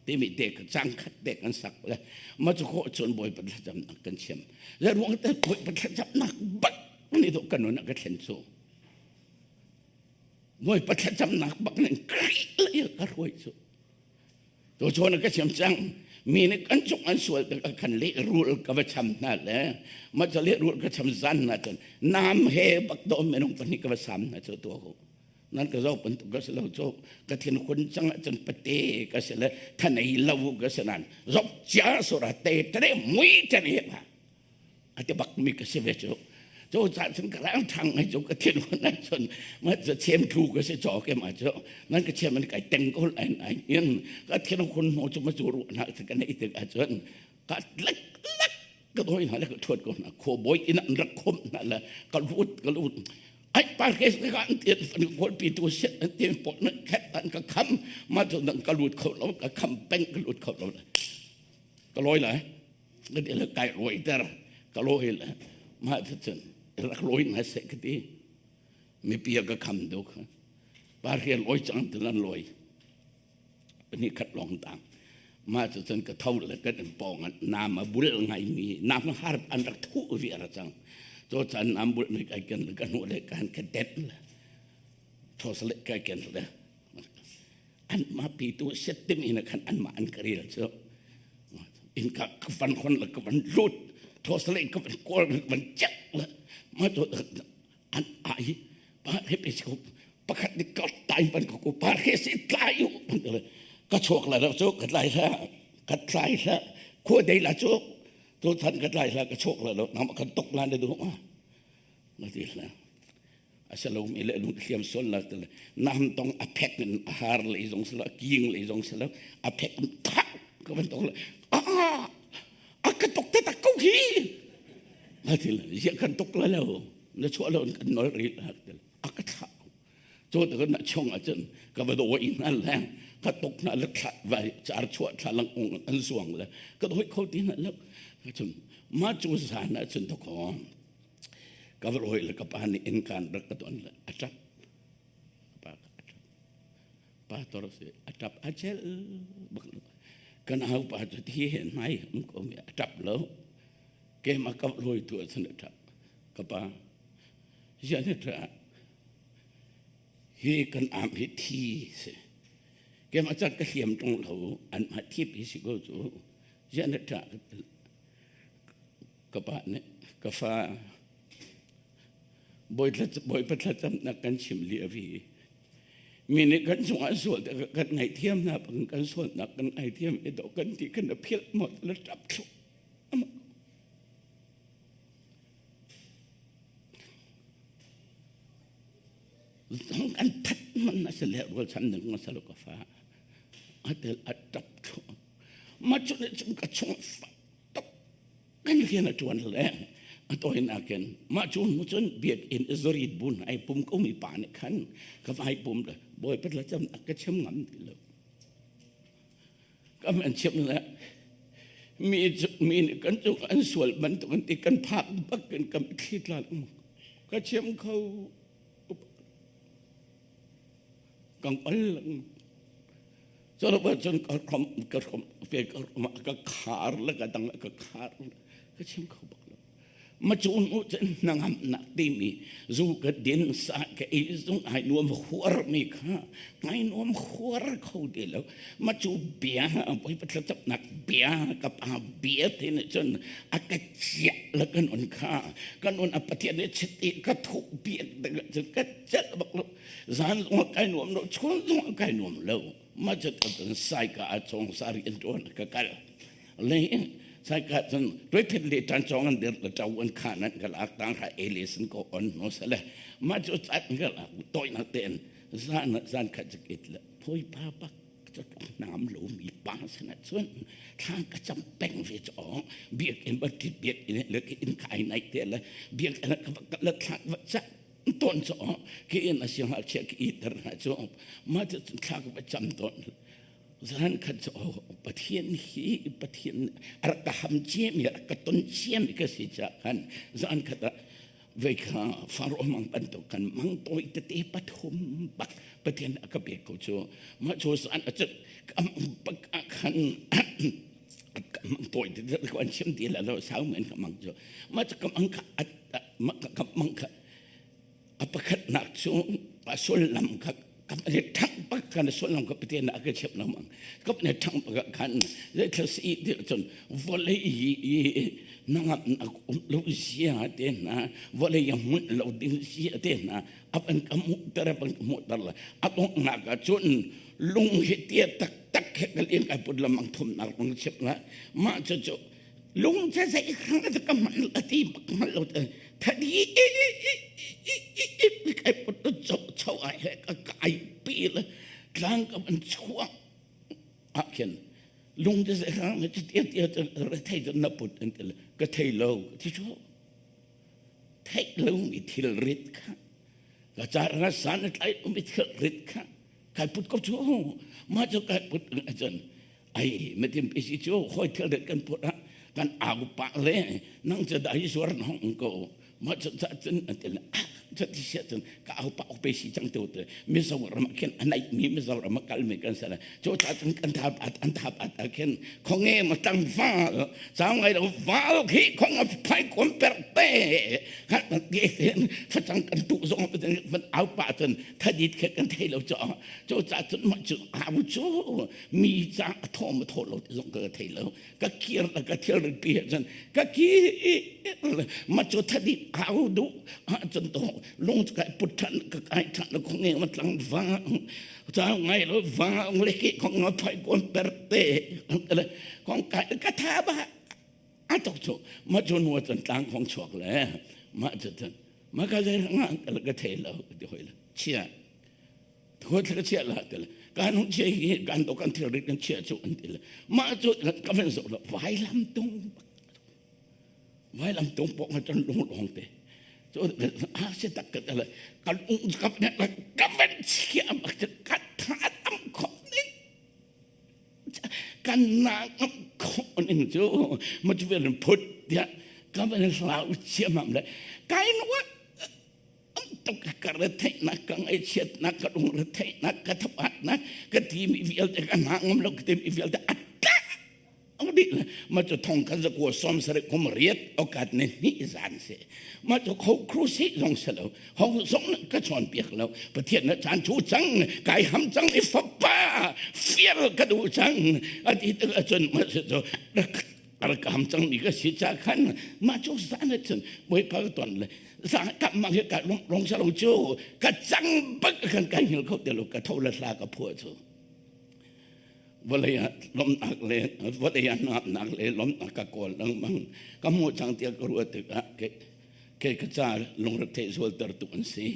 Speaker 1: timi te ka cang khat te kan sak le ma cu khawh cun Bawipa thlacamnak kan chim le ruang te Bawipa thlacamnak bak ni do kan nun ka thlen cu Bawipa thlacamnak bak nin Khrih le ka hruai cu To chawn ka chim cang. Mi nih kan cung an sual tikah khan lehrul ka va cham hna le mah cu lehrul ka cham zan hna cun nam he bak do minung pahnih ka va sam hna cu tuah ko. Nan ka zoh bantuk ka si lo cu ka thin hun cang ahcun pate ka si le thanei lo ka si nan zok cia sura te tane mui tane ma a ti bak mi ka si ve cu cu cah cun ka rang thang ai cu ka thin hun ai cun ma cu chem thu ka si chaw ke ma cu nan ka chem an kai teng ko lai ai in ka thin hun mo cu ma cu ru na ka nei tik ah cun ka lek lek ka doi na le ka thuat ko na kho boy in an rak khom na le ka lut ka lut ai par ke ka an tian fan kol pi tu set an tian pot na khat an ka kham ma cu nang ka lut kho lo ka kham peng ka lut kho lo ka loi lai. Ka ti le kai roi ter ka loi le mah cun rak loi na se ka ti. Mipi a ka kham duk. Pa rian loi cang ti lan loi. Ni khat long tang. Mah cu cun ka tho le kan in pawng ah nam a bul ngai mi nam har an rak thu vi ra cang. Cho chan nam bul mi kai ken le ka hnu le kan ka det le. Thos le kai ken le. An ma pi tu set tim ina khan an ma an karil chu. In ka ka van khon le ka van lut. Thos le ka van kol ka van chek le. Ma cho an ai pa he pe ko pakhat ni ka tai ban ko pa he si tlai u ka chuak la chu ka tlai la ka tlai la khua dei la chu tu than ka tlai la ka chuak la lo nam kan tok la ne du ma na ti la asalo mi le lung hliam sol la te nam tong a phek in a har le zong sala king le zong sala a phek thak ka ban tok la a a ka tok te tak ko hi na ti la ya kan tok la lo na chuah lo kan nol ri la a ka thla cho te na chong a chen ka va do in na la ka tok na la thla vai char chuah thla lang ong an suang la ka doi kho ti na la ka chun ma chu sa na chun to ko ka va roi la ka pa ni in kan rak ka ton la atap pa atap pa tor se atap a chel bak kan hau pa chu thi hen mai um ko mi atap lo ke ma ka loi tu chan atap ka pa ya ne tra hi kan am hi thi se ke ma chan ka hliam tong lo an ma thi pi si ko chu ya ne tra ka pa ne ka fa Bawipa thlacamnak kan chim li a vi. Mi nih kan cungah sual kan ngaihthiam hna bang kan sualnak kan ngaithiam i dawh kan ti kan philh maw la ṭap thlu. Zong kan that man a si le rual chan ding ma salo ka fa. Atel a ṭap thlu. Ma cu ne chung ka chung fa tuk kan rian a ṭuan le a tawinak in mah cu hnu cun biakinn i zurit bu hna i pum ko mi pa nih khan ka vai pum le bawipa thlacam a ka chim ngam ti lo ka man chim le mi mi nih kan cung an sual bantuk an ti kan phak bak in ka mitthli tla ka chim kho Kan ol Cun cun ka rom ka rom fe ka rom ka khar le ka dang ka khar ka chim kho bak lo. Ma cu nu cun hnangam nak timi zu ka din sa ka ei zung ai nuam huar mi kha ngai nuam huar kho ti lo. Ma cu bia poi patla nak bia ka pa bia te ne cun a ka chia la kan on kha kan on a pathian ne chiti ka thu biak ka cel bak lo. Zan zong kai nuam lo, chun zong kai nuam lo. Ma cu cun saika ah chong sari in tuan ka kal. Le saika cun tuiphet le tan chong an dir le tau an kha nan ka lak tang ra ele sin ko on no sale. Ma cu chat ka lak toi na ten zan zan khat zik it le phoi pa pak nam lo mi pa sana cun thla ka cam peng ve cho biak in ba tit biak in le in kai nai te le biak in ka la thla va cha ton cu ki in a siang ngakchia ki iter hna cu mah cu thla ka va cam tawn zan khat cu Pathian hi Pathian a rak ka ham ciami a rak ka ton ciami ka si caah khan zan khat ah vei kha faro mang bantuk kan mang tawi tete pathum bak Pathian a ka pek ko cu mah cu zan a cu bak ah khan ka mang tawi tete ko an chim ti la lo sau men ka mang cu mah cu ka mang kha ka mang kha a pakhatnak cu a sullam kha ka ne thang pak kan sullam ka pete na ka chep na mang ka ne thang pak khan le thla si ti chun vole i nangam na um lo sia te na vole ya mun lo ding sia te na apan ka mu tar apan ka mu tar la atong na ka chun lung hi tia tak tak he kal in kai put lamang thum nak mang chep na ma chu chu lung che sai khang ka man la ti bak man lo thadi kai put cho cho ai he ka kai pi le tlang ka man chuang a khen lung te sai khang ma chi tia tia re thei na put an te ka thei lo ti chu thei lo mi thil rit kha ka char nga san tlai mi thil rit kha kai put ko chu ma chu kai put a chan ai metim isi chu hoi thil rit kan put a. Kan au pah le nang cu dah hi zuar na hong ko. Ma cu ca cun an ti le ah cu ti sia cun ka au pa ok pe si cang tu te Mizoram ah khin a naih mi Mizoram ah kal mi kan si le cu ca cun kan thap at an thap at ah khin khonge ma tang val chang ngai lo val khi khong a phai kom per te khat ge sen facang kan tu zong van au pa cun thadit khe kan thei lo cho cu ca cun ma cu au cu mi ca a thaw ma thaw lo ti zong ka thei lo ka kir la ka thil ri pi cun ka ki ma cu thadit au du a cun to lung ka put than ka kai than la khong nge ma tlang va cha ngai lo va le ki khong nga phai kon per te khong kai ka tha ba a tok chu ma chu nuwa cun tlang khong chuak le ma chu cun ma ka zei nga ka thei lo ti hoi le chia thuat ka chia la te le kan hung chia hi kan to kan thil rit kan chia chu an ti le ma chu ka ven zo lo vai lam tung vai lam tung pok ma cun lung long te chu a se tak ka le kan ung ka ka ven chia ma ka tha tam kho ni kan na ngam kho ning cu ma chu vel phut dia ka ven hlau chia mam le kai nu tuk ka retheihnak ka ngaihchiatnak ka lungretheihnak ka thabatnak ka timi vialte ka hna ngam lo ka timi vialte a tlak dih le ma cu thong khan zakua som sarih kum riat okat ne hni zan se ma cu kho krusi zong se lo hong zong ka chawn piak lo pathian na chan chu cang kai ham cang i fapa fial ka du cang ati te cun ma cu rak ham cang mi ka si cha khan ma cu zan cun bawipa ka ton le za ka mang hi ka long long sa lo cu ka cang bak kan kai hil kho te lo ka tho la hla ka phua cu vawlei ah lomnak le vawlei ah nuamnak le lomnak ka kawl lengmang ka hmuh cang tiah ka ruah tikah ke ke ka ca lungre zual ter tu an si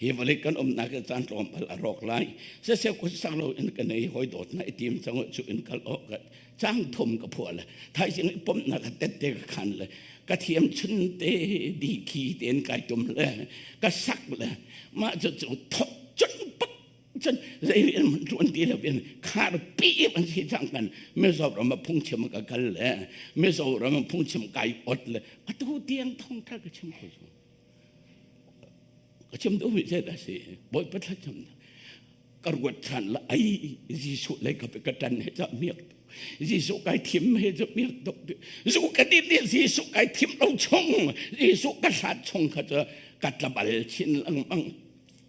Speaker 1: hi vawlei kan umnak hi caan tlawmpal a rawk lai siseh kut sak lo in ka nei hoi dawt na i tim cang cu in kal awk ka cang thum ka phua le thaizing i pomnak ka tette ka khan le ka thiam chun te di khi ten kai tum le ka sak le mah cu cu thok chun pak cun zei rian man ṭuan ti lo in khar pi an si cang kan Mizoram a phungchim ka kal le Mizoram a phungchim kai ot le atu tiang thawngṭha ka chim kho cu ka chim duh mi ce da si bawipa thlacam ka ruat ṭhan la ai Jesuh lei ka ka ṭan he ca miak Jesuh kai thim he cu miak tuk zu ka din ni Jesuh kai thim lo chung Jesuh ka hlat chung kha cu ka tlabal chin lengmang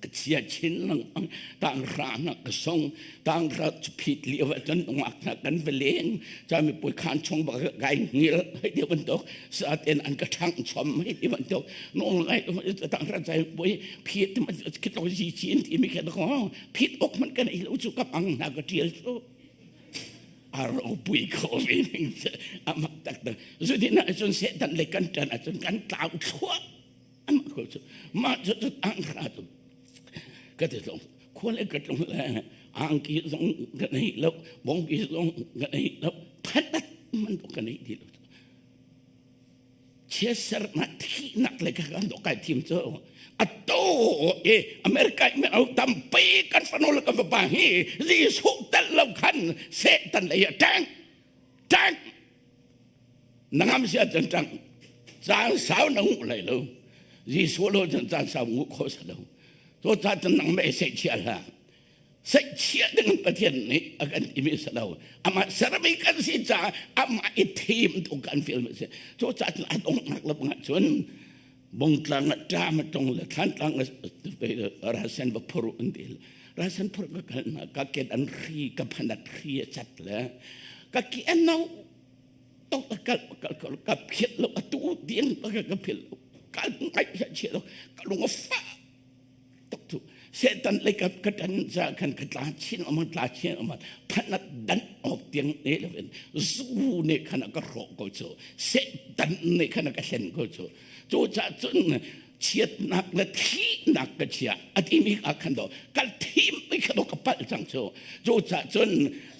Speaker 1: ka chia chin lengmang tang hra na ka song tang hra chu phit li wa cun ngak na kan va leng cha mi pui khan chung ba gai ngil hei ti bantuk sa ten an ka thang chom hei ti bantuk nong lai tang hra chai pui phit ma khit lo ji chin ti mi khe ko phit ok man kan i lo chu ka pang na ka tial chu a ro pui kho ve ning amak tak tak zu din na chun se tan le kan tan a chun kan tlau thua amah ko cu mah cu cu angkha cu ka ti zong khua le ka tlung le angki zong ka nei lo bongki zong ka nei lo phatat man ka nei ti lo chiasernak thihnak le ka kan kai thim cu ato e America mi au tampi kan fanu le kan fapa hi Jesuh tel lo khan Satan lei ah tang tang na ngam si ahcun ṭang caan sau na nguh lai lo Jesuh lo cun caan sau nguh khawh si lo cu ca cun nang mei seihchiah hlah seihchiah ding Pathian nih a kan timi si lo amah sermi kan si caah amah i thim tu kan feel mi si cu ca cun a donghnak le bangah cun bongtlang ah ṭam a tong le thlantlang ah rasen va phur an ti rasen phur ka kal na ka ket an hri ka phanat hri a cat le ka ki an no to ka kal kal kal ka phiat lo atu tiang ka ka phiat lo ka ngai chia lo ka lung a fa tuk tu Satan lei ka ka tan za khan ka tla chin ama tla chin ama phanat dan ok tiang ne lo in zu ne khan ka ro ko chu Satan ne khan ka hlen ko chu chu cha chun chiatnak le thihnak ka chia a timi ka khan do kal thim mi kha do ka pal chang chu chu cha chun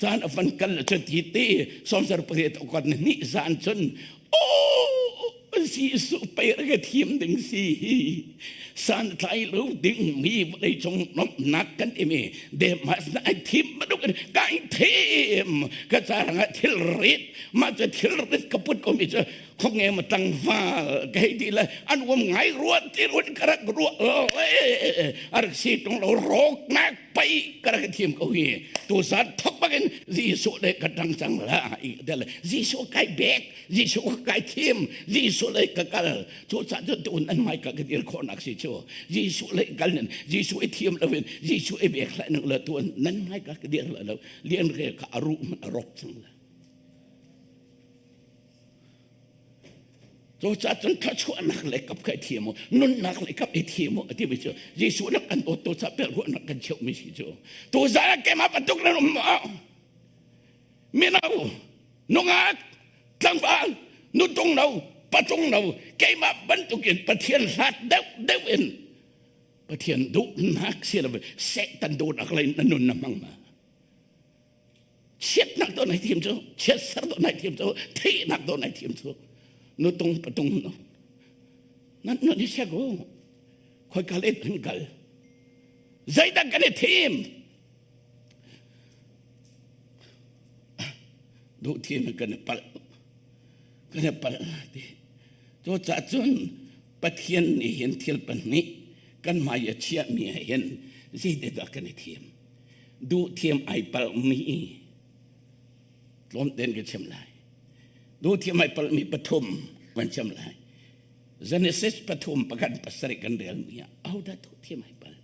Speaker 1: chan van kal chu ti ti somsar pariat okot ni zan chun o si su pe ka thim ding si hi. San tlai lo ding mi vawlei cung nomnak kan timi Demas na ai thim bantuk in kai thim ka carang ah thil rit mah cu thil rit ka put ko mi cu khong nge ma tlangval ka hei ti le an um ngai ruat ti ruat ka rak ruah le a rak si tung lo rawk nak pai ka rak thiam ko hi tu zat thok bakin Jesuh le ka tang cang la i le Jesuh kai bek Jesuh kai thim Jesuh le ka kal cu ca cu tun an mai ka ka dir khawh nak si cu Jesuh le kal nin Jesuh i thiam lo in Jesuh i bek hlah nang le tuan nan mai ka ka dir la lo lian re ka aru man arop cang la Cu ca cun thluachuahnak le kap kha i thiam u, nunnak le kap i thiam u, a ti mi cu Jesuh nak kan dawt to ca pelruahnak kan cheuh mi si cu. Tu zan ah keimah bantuk nan um maw? Mino, nungak, tlangval, nutung no, patung no, keimah bantukin Pathian hlat deuh deuh in Pathian duhnak si lo Satan duhnak lei na nun na hmang ma? Chiatnak dawh nai thiam cu, chiatser dawh nai thiam cu, thihnak dawh nai thiam cu. Nutung patung no. Nan nan hi siak u. Khoi kal et hin kal. Zeidah kan i thim? Duh thiam kan i palh. Kan i palh ti. Cu ca cun Pathian nih hin thil pahnih kan hmai a chiahmi ah hin zeidah kan i thim? Duhthiam ai palhmi tlawmten ka chim lai. Duhthiam ai palhmi pathum kan chim lai. Genesis pathum pakhat pasarih kan relmi ah ahodah duhthiam ai palh?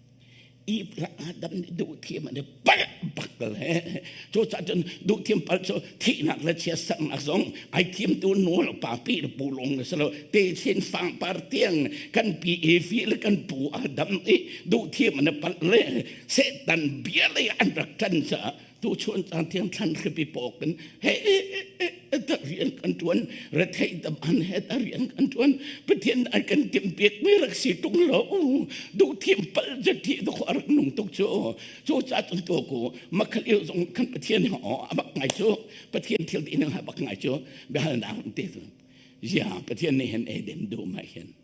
Speaker 1: Eve le Adam nih duhthiam an i palh bak le cucaah cun duhthiam palh cu thihnak le chiatsernak zong ai thiamtu nu le pa pi le pu lawng si lo techin fangpar tiang kan pi Evi le kan pu Adam nih duhthiam an i palh le Satan bia lei an rak ṭan caah tuchun caan tiang thlan hripi pawk in he ta rian kan ṭuan rethei dam an he ta rian kan ṭuan Pathian an kan timhpiak mi rak si tung lo duh thiam pal jati do a rak nung tuk cu cu ca cun to ku makhal il zong kan Pathian ho a bak ngai cu Pathian thil ti nang ha bak ngai cu biahalnak te cu ya Pathian nih hin Eden du ma hin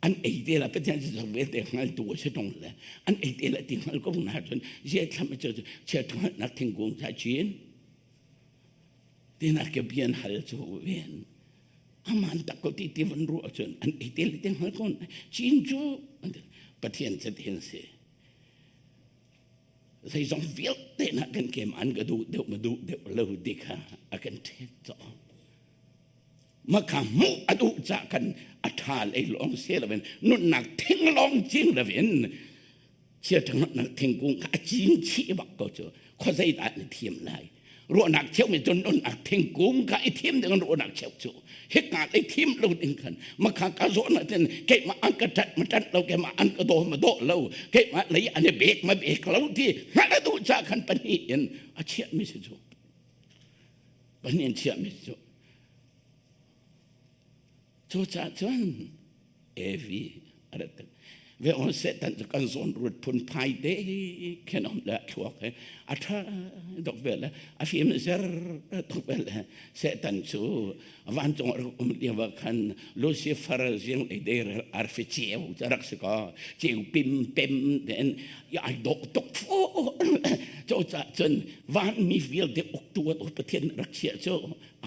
Speaker 1: an ei te la Pathian cu vialte hngaltu a si tung le an ei te la ti hngal ko na cun zia thlam cu chia hngalhnak thingkung sa chin tinak ke bian hal cu ven aman tak ko ti ti van ruah cun an ei te le ti hngal ko chin cu Pathian cu tin si zeizong vialte na kan kem an ka duh deuh ma duh deuh lo ti kha a kan ṭhet cawh Maka hmuh a duh ca kan a ṭha lei lawng si loin nunnak thing lawng cing loin chiaṭhangnak thingkung kha a cin chih bak ko cu khuazei dah na thiam lai ruahnak cheumi cu nunnak thingkung kha i thim ding ruahnak cheu cu hika lei thim lo ding khan makha ka zawn ah cun keimah an ka ṭanh ma ṭanh lo keimah an ka daw ma daw lo keimah lei an i bek ma bek lo ti hngalh a duh ca khan pahnih in a chiahmi si cu pahnih in chiahmi si cu Cucaah cun Evi a rat ve on Satan cu kan zawn ruat phunphai te khin om le thluak he a ṭha dok ve le a fim zer dok ve le Satan cu vancung a rak um lio ah khan Lucifer zing lei de arfi ceu cu rak si ko ceu pim pem ten ai dawh tuk fu cucaah cun vanmi vialte uktu Pathian rak chiah cu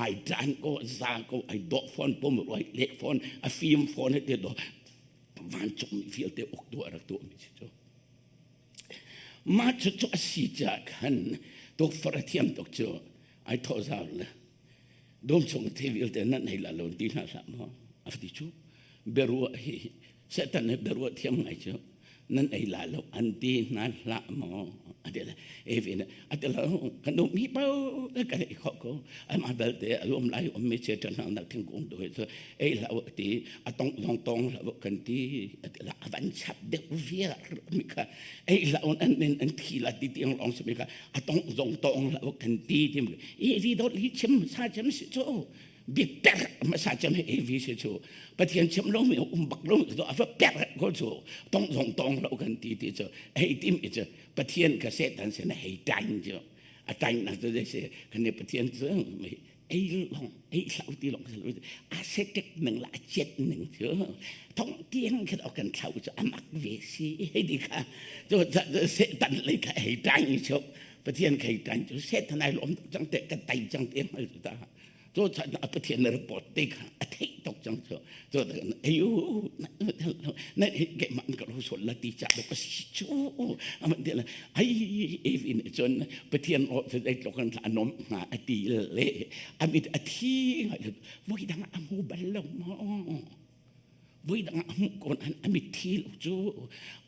Speaker 1: ai tan ko za ko ai dawh fawn pum ruai lek fawn a fim fawn he te do vancung mi vialte uk tu a rak tuah mi si cu mah cu cu a si ca khan tukfar a thiam tuk cu ai thawh zau le dum chung the vialte nan hei la lo ti hna hlah maw a ti cu berua hi Satan he berua thiam ngai cu nan ei la lo an ti hna hlah maw a ti le evi nih a ti lo kan um hi pau kan ei kho ko amah belte a um lai um mi che ṭan nak thingkung tu hi cu ei hlah u ti a tong zong tong hlah u kan ti a ti la a van chap deuh viar mi kha ei hlah u an nin an thi la ti tiang lawng si mi kha a tong zong tong hlah u kan ti ti mi evi dot hi chim sa chim si cu bitter hmasa cem he AV si cu Pathian chim lo mi um bak lo mi a va per ko cu tong zong tong lo kan ti ti cu hei tim i cu Pathian ka Satan sin hei tain cu a tain nak cu si kan ni Pathian cu. Ei long ei hlau ti long sal a se tek ning la chet ning chu thong tiang khat kan thlau chu amak ve si hei di kha chu se tan le kha hei tang chu Pathian khei tan chu se thanai lom chang te ka tai chang te mal chu ta chu cha na Pathian na report te kha a thei tok chang chu chu ayu na ke man ka lo sol la ti cha do ka si chu aman te la ai evin chon Pathian o te dai tlokan tla nom nga ati le amit athi nga voi dang amu bal lo mo voi dang amu kon an amit thi lo chu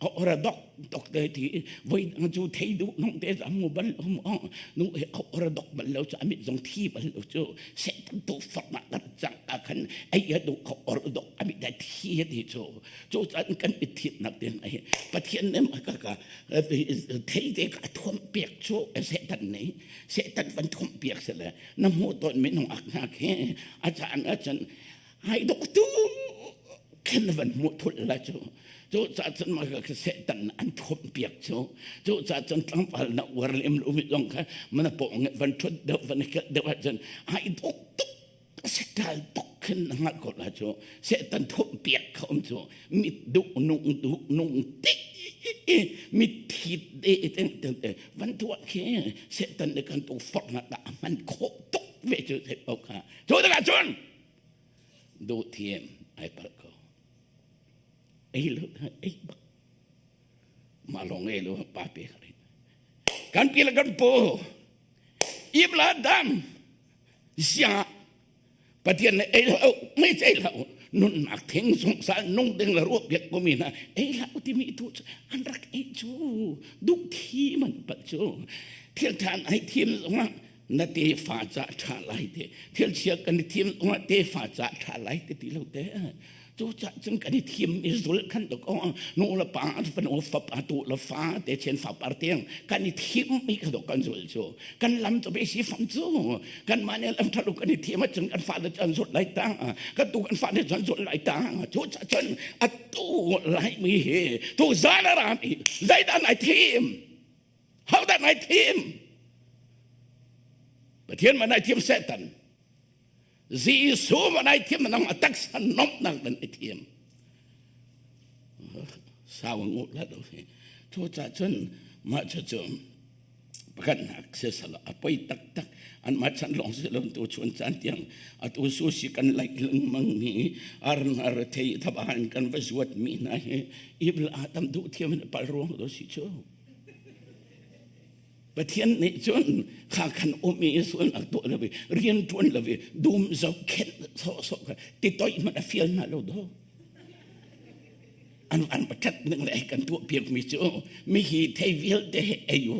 Speaker 1: a ora dok dok te ti voi dang chu thei du nong te amu bal lo mo nu a ora dok bal lo chu amit zong thi bal lo chu se tu fak ma kan chang a khan ai ya du a ora dok amit da thi ti chu chu chan kan it thit nak ten ai Pathian nem ka ka thei te ka thuam piak chu Satan nih Satan van thuam piak se le na hmuh tawn minung ak hna khi a caan ah cun ai dok tu khen van hmuh thul la cu cu ca cun ma ka Satan an thuam piak cu cu ca cun tlangpal na uar lem lo mi zong kha mana pawng van thut deuh van kel deuh ah cun ai dok tuk Setal tuk khin na hngalh ko la cu Satan thumh piak kha um cu mit duh nung duh nung ti mit thit de ten ten te van tuah khi Satan le kan tu forh na da hman khawh tuk ve cu thei ko kha cu tikah cun duh thiam ai palh ko ei lo ei bak mah lawng ei lo pa pe kan pi le kan pu Ibla dam Siang Pathian nih ei hlah u, mei ei hlah u, nunnak thing zungzal nung ding le ruah piak komi hna ei hlah u timi tu cu an rak ei cu duh thi man pat cu thil ṭha ai thim zongah na tefa ca ṭha lai te thil chia kan i thim zongah tefa ca ṭha lai te ti lo te Cucaah cun kan i thim i zul khan tuk o nu le pa fanu fapa tu le fa te chen fapar tiang kan i thim mi kha kan zul cu kan lam cu be si fam cu kan mah ne lam thalu kan i thim ahcun kan fa le cun zul lai ta kan tu kan fa le cun zul lai ta cucaah cun atu lai mi hi tu zan a ram i zeidah nai thim hodah nai thim Pathian ma nai thim Satan Jesuh man ai thiam nang a taksa nomhnak nan i thiam. Sau ngu la do hi. Chu cha chun ma chu chu pakhat nak se sala a poi tak tak an ma chan long se lon tu chun chan tiang atu su si kan lai lengmang mi ar ar thei thaban kan va zuat mi na hi ibla tam du thiam pal ruang do si chu Pathian nih cun kha khan um i sualnak tuah lo i rian ṭuan lo i dum zohkhenh sawhsawh kha ti toih hmanh a fial hna lo do. An an ṭhat ning le kan tuah piakmi cu mi hi thei vialte he ei u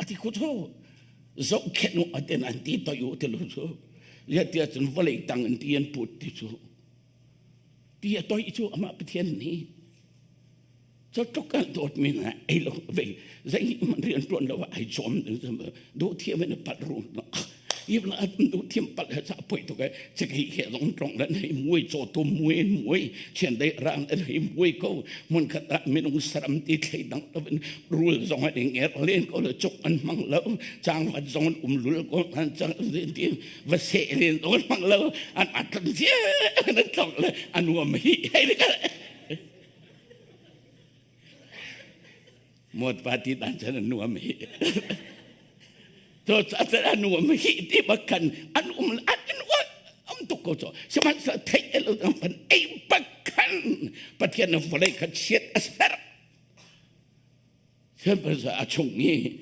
Speaker 1: a ti khu cu zohkhenh u aten an ti toih u ti lo cu liat tiah cun vawlei tang in ti an put ti cu ti a toih cu amah Pathian nih Cu tluk an dawtmi hna ei lo ve zei hmanh rian ṭuan lo ah ai cawm ding duh thiam in palh ru ibla duh thiam palh he cha poi tuk e chiki he zong tong lan hei mui chaw tu mui mui chian dei rang an hei mui ko mun khat ah minung saram ti thlei dang lo in rul zong an nger len ko le chuk an mang lo chang vat zong an um lul ko an chang ti va se len zong an mang lo an atlam sia an tlok le anuam hi hei Muat pa ti dan chan an nuam hi. To cha chan an nuam hi ti bakkan an um an um tuk ko cho. Sihmanhsehlaw theih el an van ei bakkan Pathian na vawlei kha chiat a ser. Sihmanhsehlaw a chung i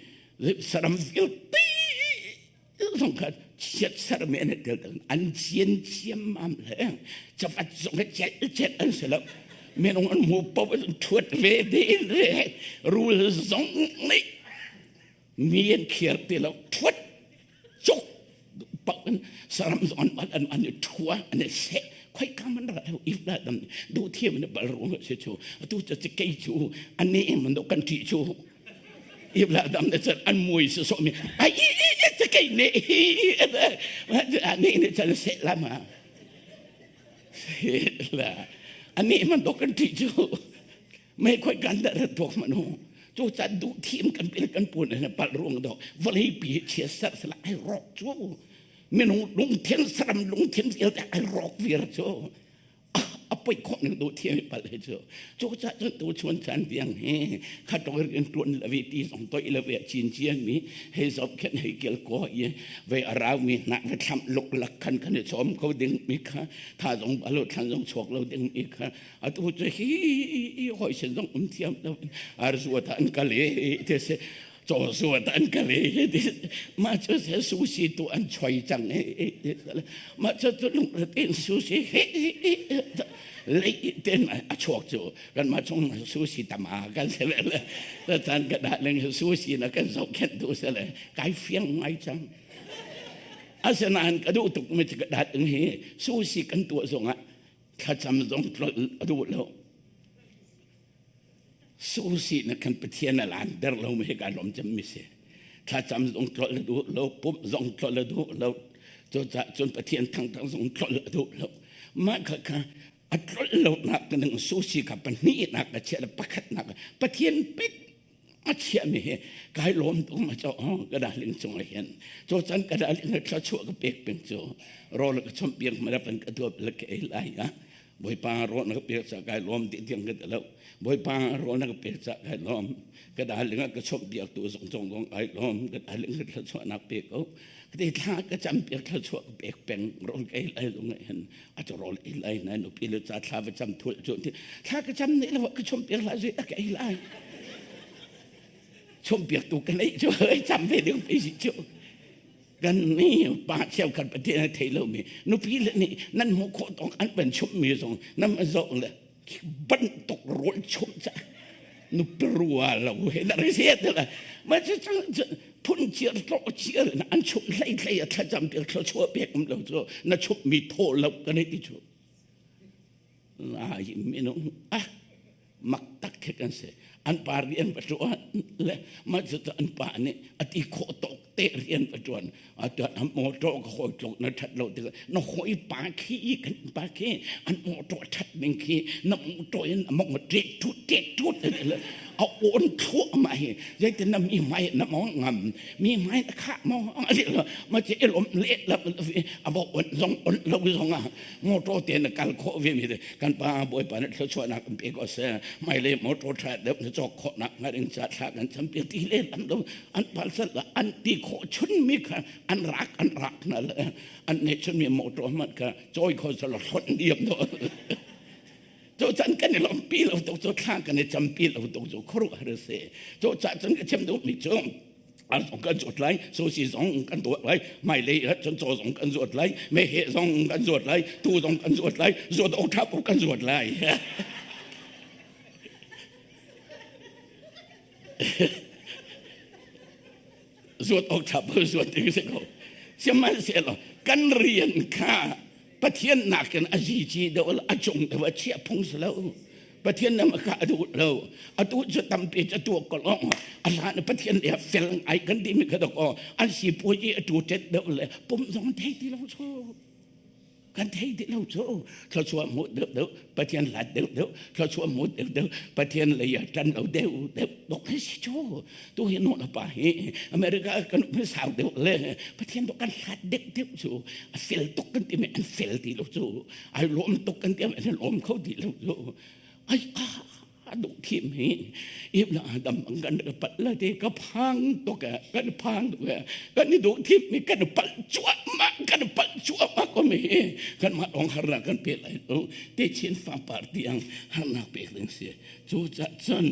Speaker 1: saram vialte zong kha chiat sermi an i tel an cian ciammam le cavat zong he cel cel an si lo minung an hmu paoh in thuat ve ding le rul zong nih mi an khiar ti lo thuat cuk pak in saram zong an an an i thua an i seh khoi ka man ra if da dam du thiam in bal ruang se chu atu cha kei chu ani man do kan thi chu Ibla dam ne chan an mui su so mi ai i te kei ne ani ne chan se la ma se la ani man do kan ti chu me khoi kan da ra tok ma no chu cha du thim kan pil kan pun na pal ruang do vali pi chia sar sala ai rok chu. Minung lungthin saram lungthin vialte ai rawk viar cu a poi khawh ning tu thiam i pal hi cu cu ca cun tu chuan chan tiang hi khatawir in tuan la vi ti zong toi la ve chin chian mi hei zop khen hei kel ko i ve arau mi na ve thlam luk lak khan kan i chom ko ding mi kha tha zong alo thlan zong chuak lo ding mi kha atu cu hi hoi sin zong um thiam lo ar zuat an kale te se caw zuat an ka re mah cu se sushi tu an choi cang mah cu cu lungre sushi lei ten a chuak cu kan mah chung sushi tama kan se le le chan ka dah leng sushi na kan zohkhenh tu se le kai fiang ngai cang asinain ka duh tuk mi ka dat hi sushi kan tuah zongah thlacam zong tlol a duh lo Susi na kan Pathian a lanter lo mi hi kai lawm cem mi si. Thlacam zong tlolh a duh lo, pumh zong tlolh a duh lo. Cucaah cun Pathian thangthang zong tlolh a duh lo. Mah kha kha a tlolh lo nak ning susi kha pahnihnak a chiah le pakhatnak Pathian pek a chiah mi hi kai lawm tuk ma cho ka darling cung ah hin cu can ka darling thluachuah ka pek peng cu rawl ka chomh piak ma pan ka duap le ka ei lai ah Bawipa rawl na ka pek ca kai lawm ti tiang ka ti lo. Bawipa rawl na ka pek ca kai lawm. Ka darling ah ka chawmh piak tu zong zong zong ai lawm. Ka darling ka thluachuahnak pe ko. Ka ti thla ka cam piak thluachuah ka pek peng rawl ka ei lai zong ah hin a cu rawl ei lai na nupi le ca thla va cam thul cu ti thla ka cam ne lo ka chawmh piak la zui ka ei lai. Chawmh piak tu ka nei cu cam ve ding pe si cu. Kan nih pa cheukhat Pathian a thei lomi nupi le nih nan hmuh khawh tawk an van chumhmi zong nan van zoh le bantuk rawl chumh ca nupi rua lo he na ri se te la ma cu phun chiar tlo chiar in an chumh hlei hlei a thlacam pek thluachuah pek um lo cu na chumhmi thaw lo kan ti cu lai minung ah mak tak khi kan si an pa rian va ṭuan le mah cu an pa nih a ti khawh tawk te rian va ṭuan a motor ka hawi tluk na ṭhat lo tikah na hawi pa khi kan pa khi an motor ṭhat ning khi na motor in a mong ṭet ṭut ṭet ṭut a on thluahmah hi zeitin na mi hmai na mong ngam mi hmai na khah maw ma ci ilom le la a bo on zong on lo zong ah motor te na kal khawh ve mi kan pa bawipa na thluachuahnak kan pe ko seh hmailei motor tha deuh na cawk khawh nak hnga ding ca thla kan cam pi ti le lam do an palsal la an ti khawh chun mi kha an rak an rak na le an ne chun mi motor man kha choi kho sal hlon diam do cho chan kan i lom pi lo to cho thla kan i cam pi lo to cho khoru har se cho cha chan ka chem du mi chu an zong kan zuat lai sushi zong kan tuah lai hmailei ah cun caw zong kan zuat lai meheh zong kan zuat lai tuu zong kan zuat lai zuat awk ṭha paoh kan zuat lai zuat awk ṭha paoh zuat ding si ko sihmanhsehlaw kan rian kha Pathian nakin a zici deuh a cung deuh a chiah phung si lo. Pathian na ka a duh lo. Atu cu tampi cu tuak ko long. A hlan Pathian le fel ai kan ti mi kha dok aw an si puai i a tu tet deuh le pum zong thei ti lo chu. Kan thei ti lo chu. Thluachuah mu deuh deuh Pathian hlat deuh deuh thluachuah mu deuh deuh Pathian lei ah ṭan lo deuh deuh dok si chu. Tu hi nu pa hi America kan um sau deuh le Pathian to kan hlat deuh deuh cu a fel tuk kan ti mi an fel ti lo cu ai lawm tuk kan ti an lawm kho ti lo cu ai a duh thim hi ibla dam ang kan ka pat la te ka phang to ka kan phang to ka kan i duh thim mi kan pal chuah ma kan pal chuah ma ko mi kan ma ong har na kan pe lai lo te chin fa par tiang har na pek ding si chu cha cun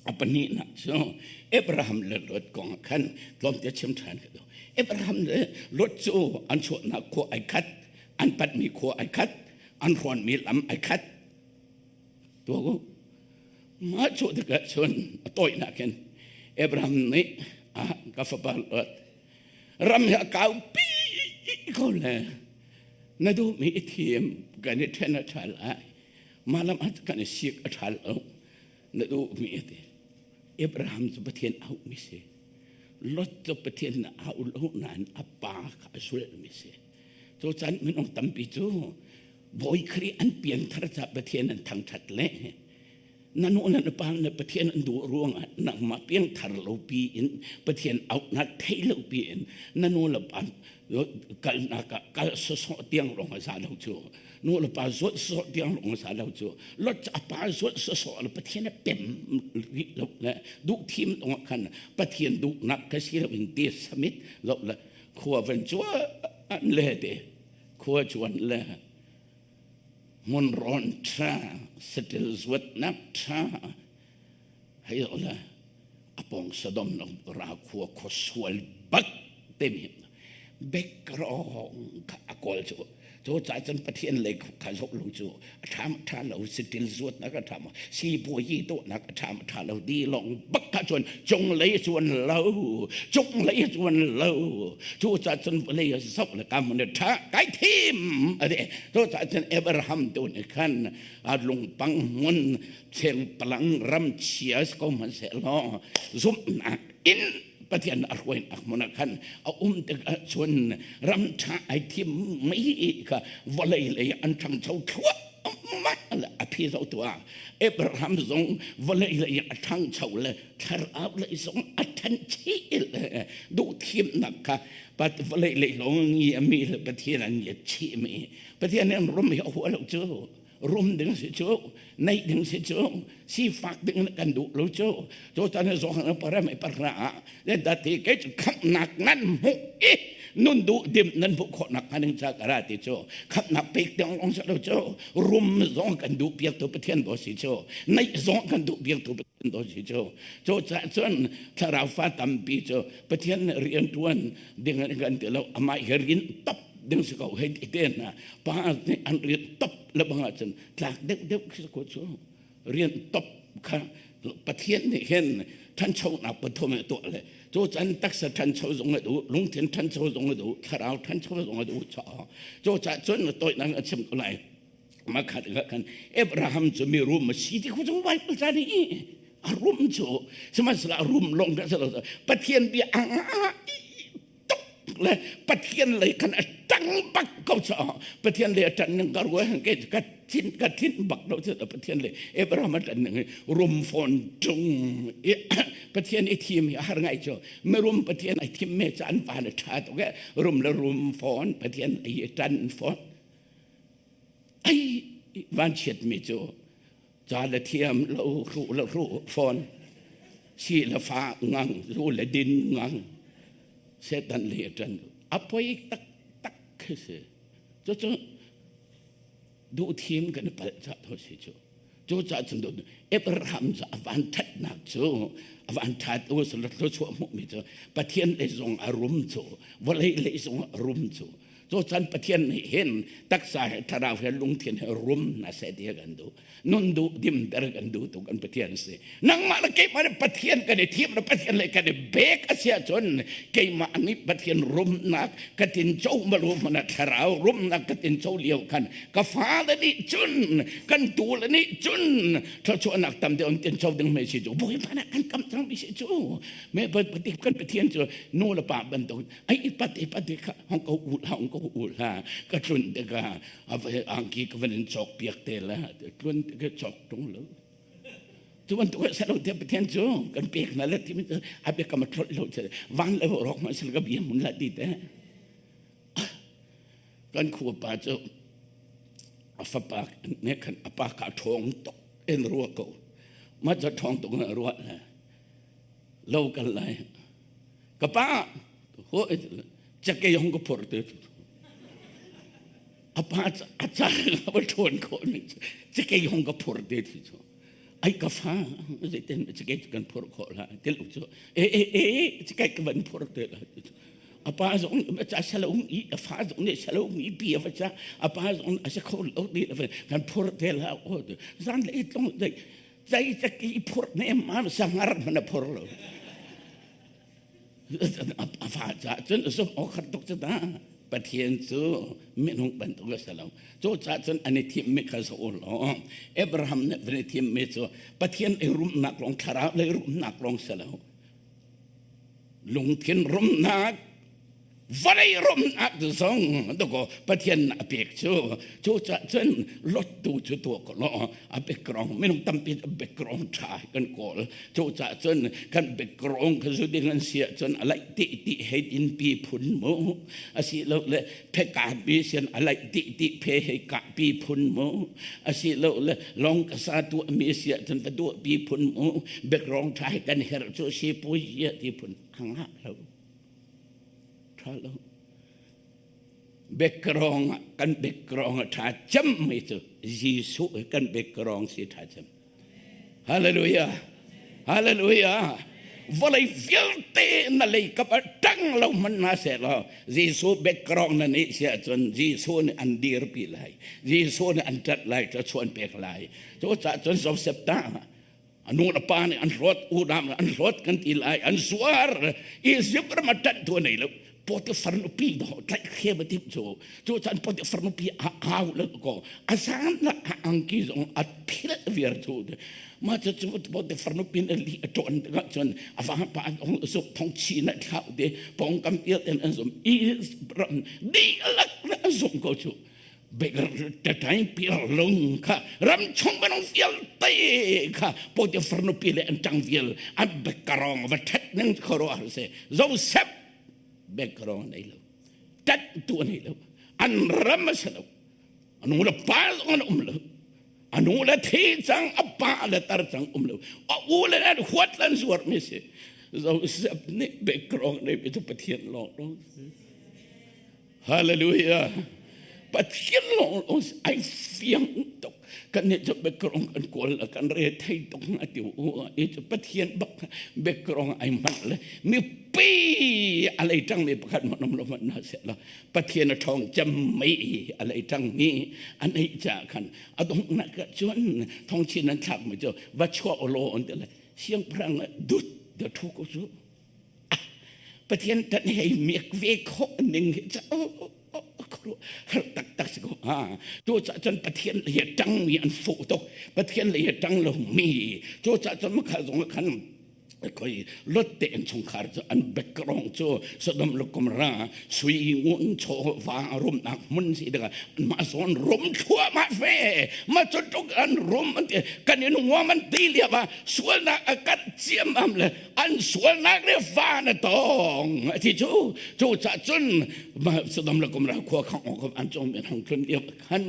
Speaker 1: A pahnihnak cu Abraham le Lot kong ah khan tlawmte chim ṭhan ka duh. Abraham le Lot cu an chuahnak khua ai khat, an patmi khua ai khat, an hrawnmi lam ai khat. Tuak u. Mah cu tikah cun a tawinak in Abraham nih ah ka fapa Lot ram hi a kaupi ko le na duhmi i thim kan i ṭhen a ṭha lai. Mah lam ah kan i sik a ṭha lo. Na duhmi a ti. Abraham cu Pathian auhmi si. Lot cu Pathian na au lo nain a pa kha a sulmi si. Cu caan minung tampi cu Bawi Khrih an pianthar ca Pathian an thangṭhat le. Na nu le na pa le Pathian an duh ruangah nangmah piangthar lo pi in Pathian auhnak thei lo pi in na nu le pa kalnak ah kal sawsawh tiang lawng a za lo cu. Nu le pa zuat sawsawh tiang lawng a za lo cu. Lot a pa zuat sawsawh le Pathian a pem rih lo le duh thim lawng ah khan Pathian duhnak ka si lo in ti samit lo le khua van cuan le te khua cuan le hmunrawn ṭha saṭil zuatnak ṭha hei le a pawng Sodom le Gomorrah khua khua sual bak timi background kha a kawl cu cu ca cun Pathian lei kha zoh lo cu a ṭha ma ṭha lo saṭil zuatnak a ṭha ma sipuazi tuahnak a ṭha ma ṭha lo ti lawng bak kha cun cunglei cuan lo cunglei cuan lo cu ca cun vawlei a zoh le ka mun ṭha kai thim a ti cu ca cun Abraham tu nih khan a lungpang hmun chengpalang ram chia si ko hmanhsehlaw zumhnak in Pathian a hruainak hmun ah khan a um tikah cun ram ṭha ai thim mi kha vawlei lei an ṭhangcho thluahmah le a phi zoh tuah Abraham zong vawlei lei a ṭhangcho le thlarau lei zong a ṭhanchi le duhthimnak kha vawlei lei lawng ngi mi le Pathian an ngiat chih mi Pathian nih an rum hi a hua lo cu rum ding si cu neih ding si cu sifak ding kan duh lo cu cu tan zong na param i parna ah le dati ke cu khamnak nan hmuh i nun duh dim nan hmuh khawhnak hnga ding ca kara ti cu khamnak pek ding long sa lo cu rum zong kan duh piak tu Pathian do si cu neih zong kan duh piak tu Pathian do si cu cu ca cun thlarau fa tampi cu Pathian rian tuan ding kan ti lo amah hi rin top ding si ko hei ti te hna pa nih an rian top le bang ahcun tlak deuh deuh khi ko cu rian top kha Pathian nih hin ṭhanchonak pathum a tuah le cu can taksa ṭhancho zong a duh lungthin ṭhancho zong a duh thlarau ṭhancho zong a duh caah cu ca cun toinak a chim ko lai makhat ka kan Abraham cu mi rum a si ti khu cu Bible ca nih a rum cu sihmanhsehlaw a rum lawng ka Pathian bia a tuk le Pathian lei khan a ṭang bak ko caah Pathian lei a ṭan ning ka ruah ke ka thin ka thin bak lo cu Pathian lei Abraham a ṭan ning rum fawn ṭung i Pathian i thim hi a har ngai cu mirum Pathian ai thim me cu an van a ṭha tuk e rum le rum fawn Pathian ai ṭan fawn ai vanchiat mi cu ca le thiam lo hruh le hruh fawn si le fa ngang zu le din ngang setan le ṭan a poi tak tak khi si cu cu duh thim kan i palh ca tho si cu cu ca cun duh Abraham cu a van thatnak cu a van that u sala thluachuah hmuhmi cu Pathian lei zong a rum cu vawlei lei zong a rum cu Cu chan Pathian nih hin taksa he thlarau he lungthin he rum hna seh ti kan duh. Nun duh dimter kan duh tu kan Pathian si. Nangmah le keimah nih Pathian kan i thim le Pathian le kan i bek a si ahcun keimah nih Pathian rumnak ka tin co malu hmanh thlarau rumnak ka tin co lio khan ka fale nih cun kan tu le nih cun thluachuahnak tam deuh an tin co ding me si cu Bawipa nih kan kam cang mi si cu me kan Pathian cu nu le pa bantuk ai pat i pat i kha hong ko ul hong ko ul ha ka tlun tikah angki ka van in cawk piak te la tlun ka cawk tung lo cu bantuk sa lo te pathian cu kan pek na le ti mi a bia kam thlot lo che van le rok ma sel ka bia mun la ti te kan khu pa cu a fapa ne khan a pa ka thong tok en ruwa ko ma cha thong tok na ruwa la lo kal lai Ka pa ho cakei hong ka phor te a pa a ca va ṭhawn khawh ning cakei hong ka phor te thi cu ai ka fa zeitin cakei kan phor khawh la til cu e e e cakei ka van phor te la a pa zong ca salo i a fa zong nih salo i pi a va ca a pa zong a se kho lo ti kan phor te la o zan le tlong dei Zei cakei phurh ne ma sangar hmanh a phur lo. A fa caah cun a zumh awk har tuk cu ta. Pathian cu minung bantuk a si lo. Cu caah cun an i thimmi kha zoh u law Abraham nih van i thimmi cu Pathian i rumnak lawng thlarau lei rumnak lawng si lo. Lungthin rumnak, Vawlei rumnak zong dakaw Pathian a pek cu. Cucaah cun lottu cu tuah ko law a background minung tampi background ṭha kan kawl. Cucaah cun kan background kha zu ding an si ahcun a laih ti ti hei din pi phun mu. Asilole pheka pi sian a laih ti ti phe hei kah pi phun mu. Asilole long ka sa tuah mi si ahcun va duah pi phun mu. Background ṭha hi kan herh cu si pui ti phun a ngah lo. Ṭha lo. Background kan background a ṭha cem mi cu Jesuh hi kan background si ṭha cem. Hallelujah. Hallelujah. Vawlei vialte na lei kap ah ṭang lo hmanh hna seh law Jesuh background na nih si ahcun Jesuh nih an dirpi lai. Jesuh nih an ṭanh lai, thluachuah an pek lai. Cucaah cun Joseph ta A nu le pa nih an hlawt, unau nih an hlawt kan ti lai, an zuar. Izipt ram a ṭanh tu a nei lo. Potifar nupi dawh tlaih khem a timh cu. Cu caan Potifar nupi a au le ko. A zan la a angki zong a philh viar cu. Mah cu cu Potifar nupi na li a ṭawn tikah cun a vapa zong zuk thong chi na thlau te pawngkam vialte an zum. Izipt ram dihlak na an zumh ko cu. Tatai lung kha ram chung minung vialte kha Potifar nupi le an ṭang vial an bekkarong va ṭhat ning khuaruah har si. Joseph bekkarong nei lo. Ṭanh tu nei lo. An ram a si lo. A nu le pa zong an um lo. A nu le thi cang, a pa le tar cang um lo. A u le an huat lan zuar mi si. Joseph nih bekkarong nei mi cu Pathian lawng lawng si. Hallelujah. Pathian lawng lawng ai fiang tuk. Kan nih cu background kan kawl la kan re thei tuk na ti u. I cu Pathian bak background ai hman le mipi a lei tang mi pakhat man um lo man na se la. Pathian a thong cem mei a lei tang mi an ei cha khan adong na ka chuan thong chin an thlak mi cu va chua lo on te le siangpahrang dut da thu ko cu Pathian tan hei miak ve khawh ning hi cu har taktak si ko ha cu cah cun Pathian lei a ṭang mi an fuh tuk Pathian lei a ṭang lo mi cu cah cun makha zong ah khan khoi lotte an chungkhar cu an background cu Sodom le Gomorrah sui ngun chaw va rumnak hmun si tikah mah zawn rum thluahmah ve mah cu tuk an rum an ti kan in huam an ti lio ah sualnak a kan ciammam le an sualnak le van a tong a ti cu cu cah cun Sodom le Gomorrah khua khang awk an cung mi hong tlun lio khan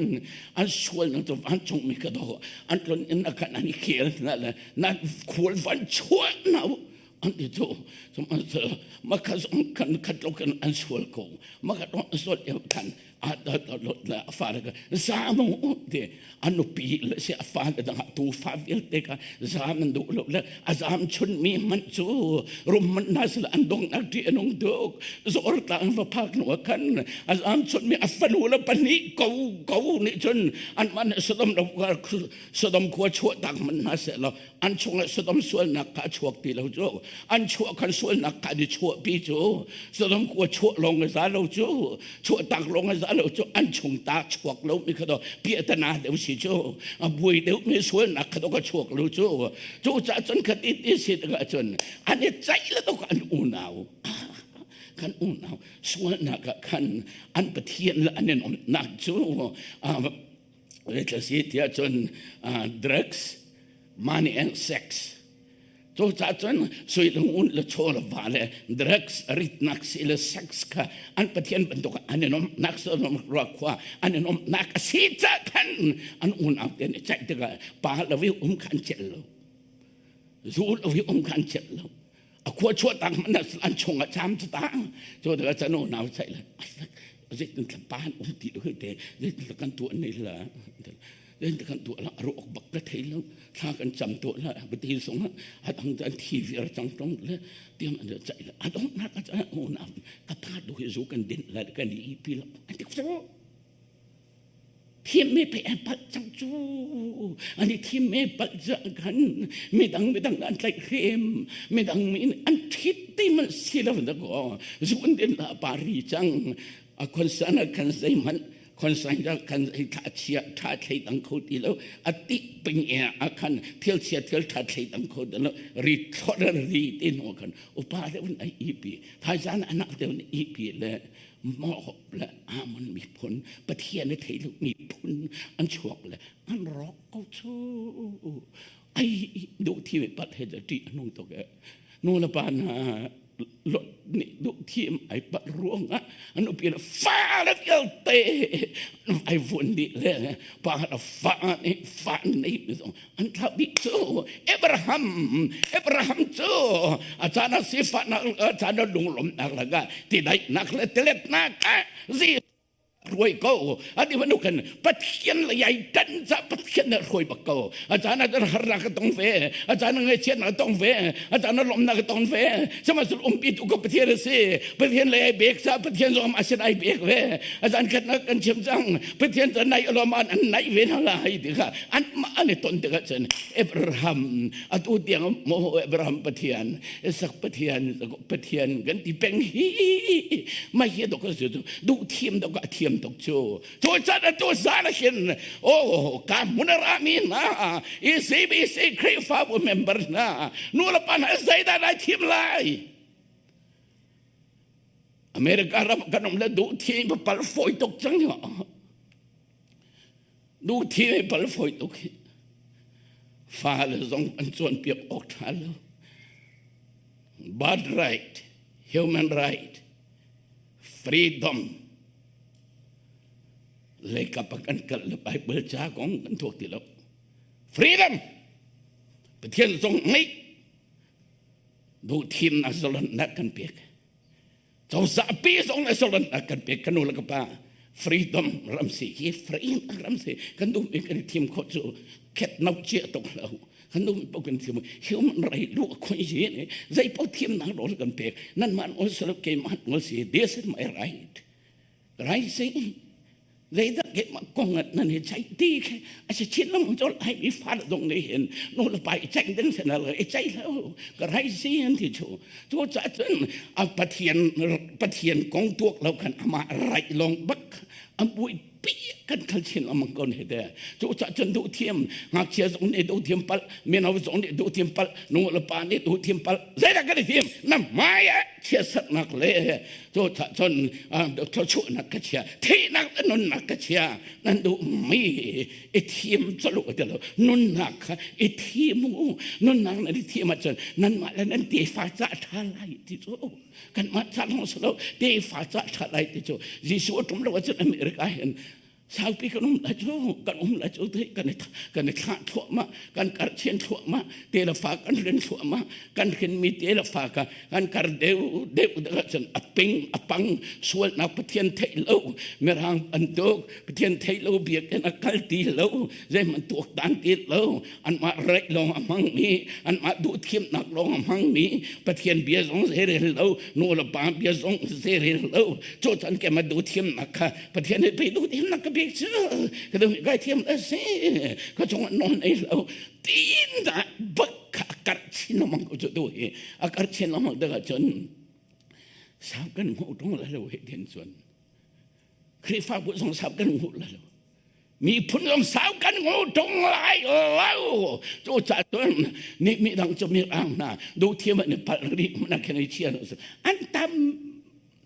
Speaker 1: an sualnak cu vancung mi ka do an tlun in a khan an i khel na le na khual van chuah na an ti cu makha zong kan khat lo kan an sual ko makha an sual lio khan a fale ka zaam u ti a nupi le si a fale dang ah tu fa vialte ka zaam an duh lo le a zaam chun mi hmanh cu rum man na sila an dong nak ti anung tuk zor tlang va phak nu khan a zaam chun mi a fanu le pahnih ko ko nih cun an man Sodom Sodom khua chuah tak man na se lo an chungah Sodom sualnak kha a chuak ti lo cu an chuah khan sualnak kha an i chuahpi cu Sodom khua chuah lawng a za lo cu chuahtak lawng a za lo cu an chung ta chuak lo mi kha do piahtana deuh si cu a buai deuh mi sualnak kha do ka chuak lo cu cu ca cun khat it i si tikah cun an i ceih le tuk an unau kan unau sualnak ah khan an pathian le an in umnak cu si tiah cun drugs money and sex cu ca cun sui le ngun le chaw le va le drugs ritnak si le sex kha an pathian bantuk an in umnak sodom rua khua an in umnak a si ca khan an unau te nih ceih tikah pa lo i um kha an celh lo zu lo i um kha an celh lo a khua chuah tak hmanh an chung ah cham cu tang cu tikah cun unau ceih le zeitin thlapa an um ti lo te zeitin kan tuah nei la zeitin kan tuah la ruak bak ka thei lo thla kan cam tuah la bati song a dang an thi vir cang tong le tiang an ceih le a dong nak a unau ka pa du hi zu kan din la kan i pi lo an ti Thimmi pei an palh cang cu. An i thimmi palh cang khan midang midang an tlaihhrem. Midang mi an ṭhit ti man si lo na ko. Zun din la pari cang. A concern khan zeihmanh. Khonsain da kan hi tha chia tha thlei dang kho ti lo a ti ping e a khan thil chia thil tha thlei dang kho ti lo ri thlor ri te no khan upa deuh in ai ipi thaizan anak deuh in ipi le Moab le Ammon miphun Pathian a thei lo miphun an chuak le an rawk ko cu ai duh thi ve pat he ṭih a nung tuk e nu le pa hna lot nih duh thiam ai pat ruangah an upi le fa le vialte ai vun dih le pa le fa nih fa nei mi zong an thlau dih cu Abraham Abraham cu a caan ah sifahnak a caan ah lunglawmhnak lakah tidaihnak le tiletnak ah zi hruai ko ati bantuk in Pathian le ai tan ca Pathian nih hruai bak ko a caan ah harnak ka tong ve a caan ah ngaihchiatnak ka tong ve a caan ah lawmhnak ka tong ve sihmanhsehlaw umpi tu ka Pathian a si Pathian le ai bek ca Pathian zong a sin ai bek ve a caan khatnak kan chim cang Pathian cu naih lawm an naih ve hna lai ti kha an mah an i ton tikah cun Abraham atu tiang maw Abraham Pathian Isak Pathian Pathian kan ti peng hi mai hi dok cu duh thiam dok a thiam tuk cu cu can atu zan hin oh ka hmun ra mi hna ECBC Khrihfabu member hna nu le pa hna zeidah nai thim lai America ram kan um le duh thiam pal foi tuk cang duh thiam pal foi tuk hi fale zong an cawnpiak awk ṭha lo birthright human right freedom leikap ah kan kal le Bible ca kong kan thuak ti lo freedom Pathian zong ngeih duh thimnak zalonnak kan pek cozah pi zong le zalonnak kan pek kan nu le ka pa freedom ram si hi freedom ram si kan duh mi kan thim khawh cu khet no chia tuk lo kan duh mi paoh kan thim human right lu khoi hi ne zei paoh thimnak nawl kan pek nan mah nawl si lo keimah nawl si this is my right right si zeidah keimah kong ah nan hi ceih ti khi a si chin lengmang cu lai mi fa zong nih hin nu le pa i ceih ding si na i ceih lo ka rai si an ti cu cu caah cun a pathian pathian kong tuak lo khan amah raih lawng bak an buai pi kan khal chin lengmang ko ne te cu caah cun duh thiam ngakchia zong nih duh thiam palh mino zong nih duh thiam palh nu le pa nih duh thiam palh zeidah kan i thiam na hmai ah chiatserhnak le cu cun thluachuahnak ka chia thihnak le nunnak ka chia nan duhmi i thim colh u ti lo nunnak kha i thim u nunnak nan i thim ahcun nanmah le nan tefa ca ṭha lai ti cu kanmah ca lawng si lo tefa ca ṭha lai ti cu Jesuh a ṭum lo ahcun America hin Saupi kan um lai cu kan um lai cu ti kan i kan i thlah thluahmah kan karhchin thluahmah te le fa kan rin thluahmah kan hrinmi te le fa ka kan kar deuh deuh deuh ahcun a ping a pang sualnak Pathian theih lo mirang bantuk Pathian theih lo biakinn a kal ti lo zeihmanh tuaktan ti lo anmah reih lawng a hmangmi anmah duh thiamnak lawng a hmangmi Pathian bia zong zeirel lo nu le pa bia zong zeirel lo cu chan ke ma duh thiamnak kha Pathian nih pei duh thiamnak ka pek cu ka duh kai thiam a si ka chung ah nawn ei lo tin dah bak kha a karh chin lengmang ko cu tu hi a karh chin lengmang tikah cun sau kan hmuh ṭung lai lo he tin cun Khrihfabu zong sau kan hmuh lai lo miphun zong sau kan ngu ṭung lai lo cu ca cun ni mi dang cu mirang hna duh thiam an i palh rih na khen i chia an tam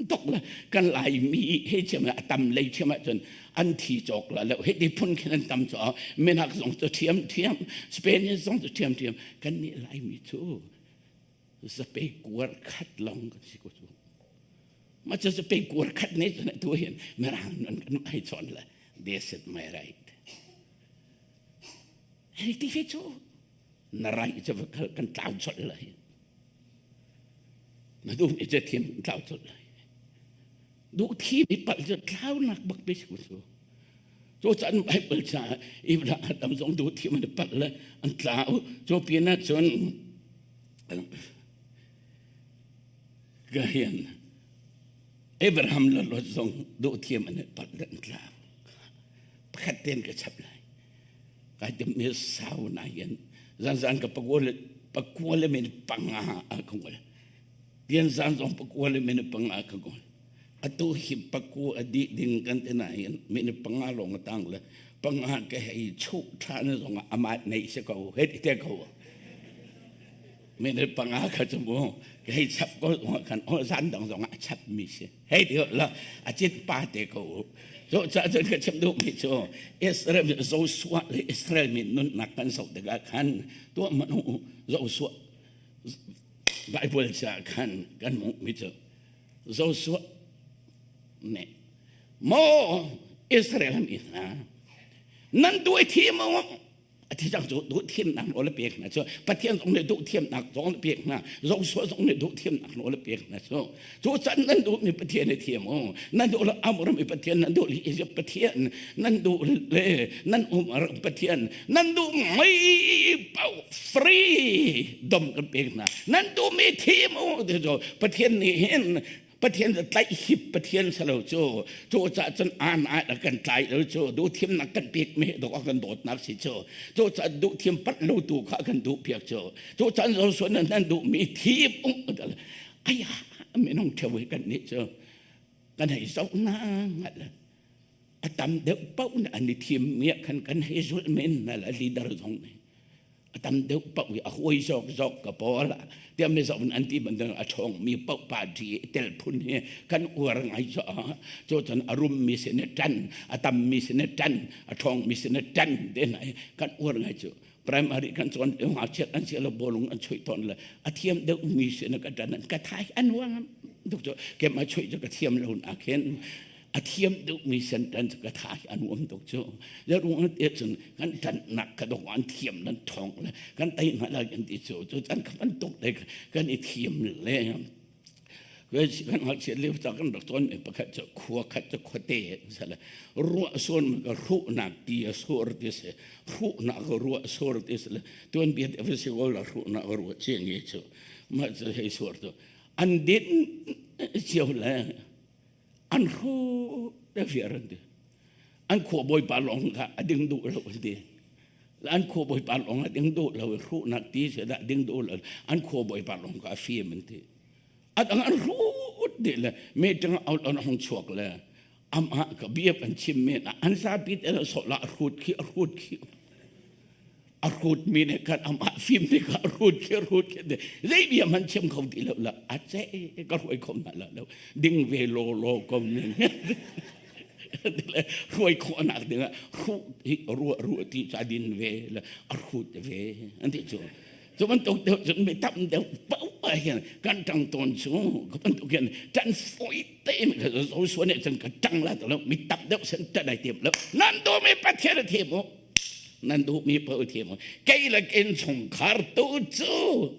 Speaker 1: tuk le kan Laimi he chiam a tam lei thiam ahcun an thi cawk la lo he ti phun khin an tam cu minak zong cu thiam thiam Spanish zong cu thiam thiam kan nih Laimi cu zape kuar khat long kan si ko cu ma cu zape kuar khat ne cun tu hin mirang nan kan ai chon le this is my right hei ti fe cu na right cu kan tlau chol la hi Na duh mi cu thim tlau colh lai. Duh thi mi palh cu tlaunak bak pe si cu. Cu caan Bible ca Abraham Adam zong duh thiam an palh le an tlau. Cu pin ah cun ka hian Abraham le Lot zong duh thiam an palh le an tlau. Pakhat ten ka chap lai. Kai tim mi sau na yen zanzan ka pakua le pakua le min panga a ka ngol. Tian zan zong pakua le min panga ka ngol. Atu hi paku a dih ding kan ti nain minute panga lawng a tang le panga ka hei chuh ṭhan zong ah amah neih si ko hei ti te ko. Minute panga kha cu mu ka hei chap ko zong ah khan oh zan dang zong ah a chap mi si. Hei ti la a cit pa te ko. Cu ca cun ka chim duh mi cu Israel Joshua le Israel mi nunnak kan zoh tikah khan tuah hmanh u Joshua Bible ca khan kan hmuh mi cu Joshua nih maw Israel mi hna nan duh i thim u a thi cang cu duh thiamnak nawl a pek hna cu Pathian zong nih duh thiamnak zong a pek hna Joshua zong nih duh thiamnak nawl a pek hna cu cu can nan duh mi Pathian i thiam u nan duh le Amor mi Pathian nan duh le Egypt Pathian nan duh le nan Umar Pathian nan duh mei paoh free dom kan pek hna nan duh mi thim u ti cu Pathian nih hin Pathian tlaih hip Pathian salo cu cu ca cun an ai kan tlai lo cu duh thiamnak kan pek me dok kan dawtnak si cu cu ca duh thiam pat lo tu kha kan duh piak cu cu chan zo suan nan duh mi thim u aya minung theu kan nih cu kan hei zoh na ngal a tam deuh paoh nih an i thim mi ah khan kan hei zulh men hna la leader zong nih a tam deuh paoh i a huai zawk zawk ka pawl ah tiah mizo in an ti bantuk a ṭhawng mi paoh party i tel phun hi kan uar ngai cu cu cun a rum mi sin i ṭan a tam mi sin i ṭan a ṭhawng mi sin i ṭan te hna hi kan uar ngai cu primary kan cawn ngakchiat an si lo bawlung an chuih tawn le a thiam deuh mi sin ka ṭan ka thai an uang tuk cu kem a chuih cu ka thiam lo na khin a thiam deuhmi sentan cu ka tha hi a nuam tuk cu ruang te cun kan ṭanhnak ka dong an thiam nan thong le kan tei hna lai kan ti cu cu can ka bantuk le kan i thiam le kan ngakchiat lio ca kan rak cawn mi pakhat cu khua khat cu khuate sale ruah sawn ka hruhnak ti a sur ti si hruhnak ruah sur ti si le tuan bia te si ko la hruhnak ruah chi nge cu ma cu hei sur tu an din cio le An hrawh te fiar an ti. An khua bawipa lawng kha a ding duh lo an ti. An khua bawipa lawng a ding duh lo hruhnak ti se dah ding duh lo an khua bawipa lawng kha a fim an ti. A dang an hrut dih le meeting out an hong chuak le amah ka bia kan chim men an zapi te so la hrut khi hrut khi A hrutmi nih khan amah fim tikah a hrut khi hrut khi zei bia hmanh chim kho ti lo la a ce ka hruai kho hna la lo ding ve law law ko ning hruai khawhnak dingah hruh hi ruah ruah ti ca din ve le a hrut ve an ti cu cu bantuk deuh cun mi tam deuh paoh ah hin kan ṭang tawn cu ka bantuk hin ṭan fawi tein ka zo suan nih cun ka ṭang la lo mi tam deuh sen ṭan ai tim lo nan duh mi Pathian a thim u Nan duhmi paoh thiam kei le kan chungkhar tu cu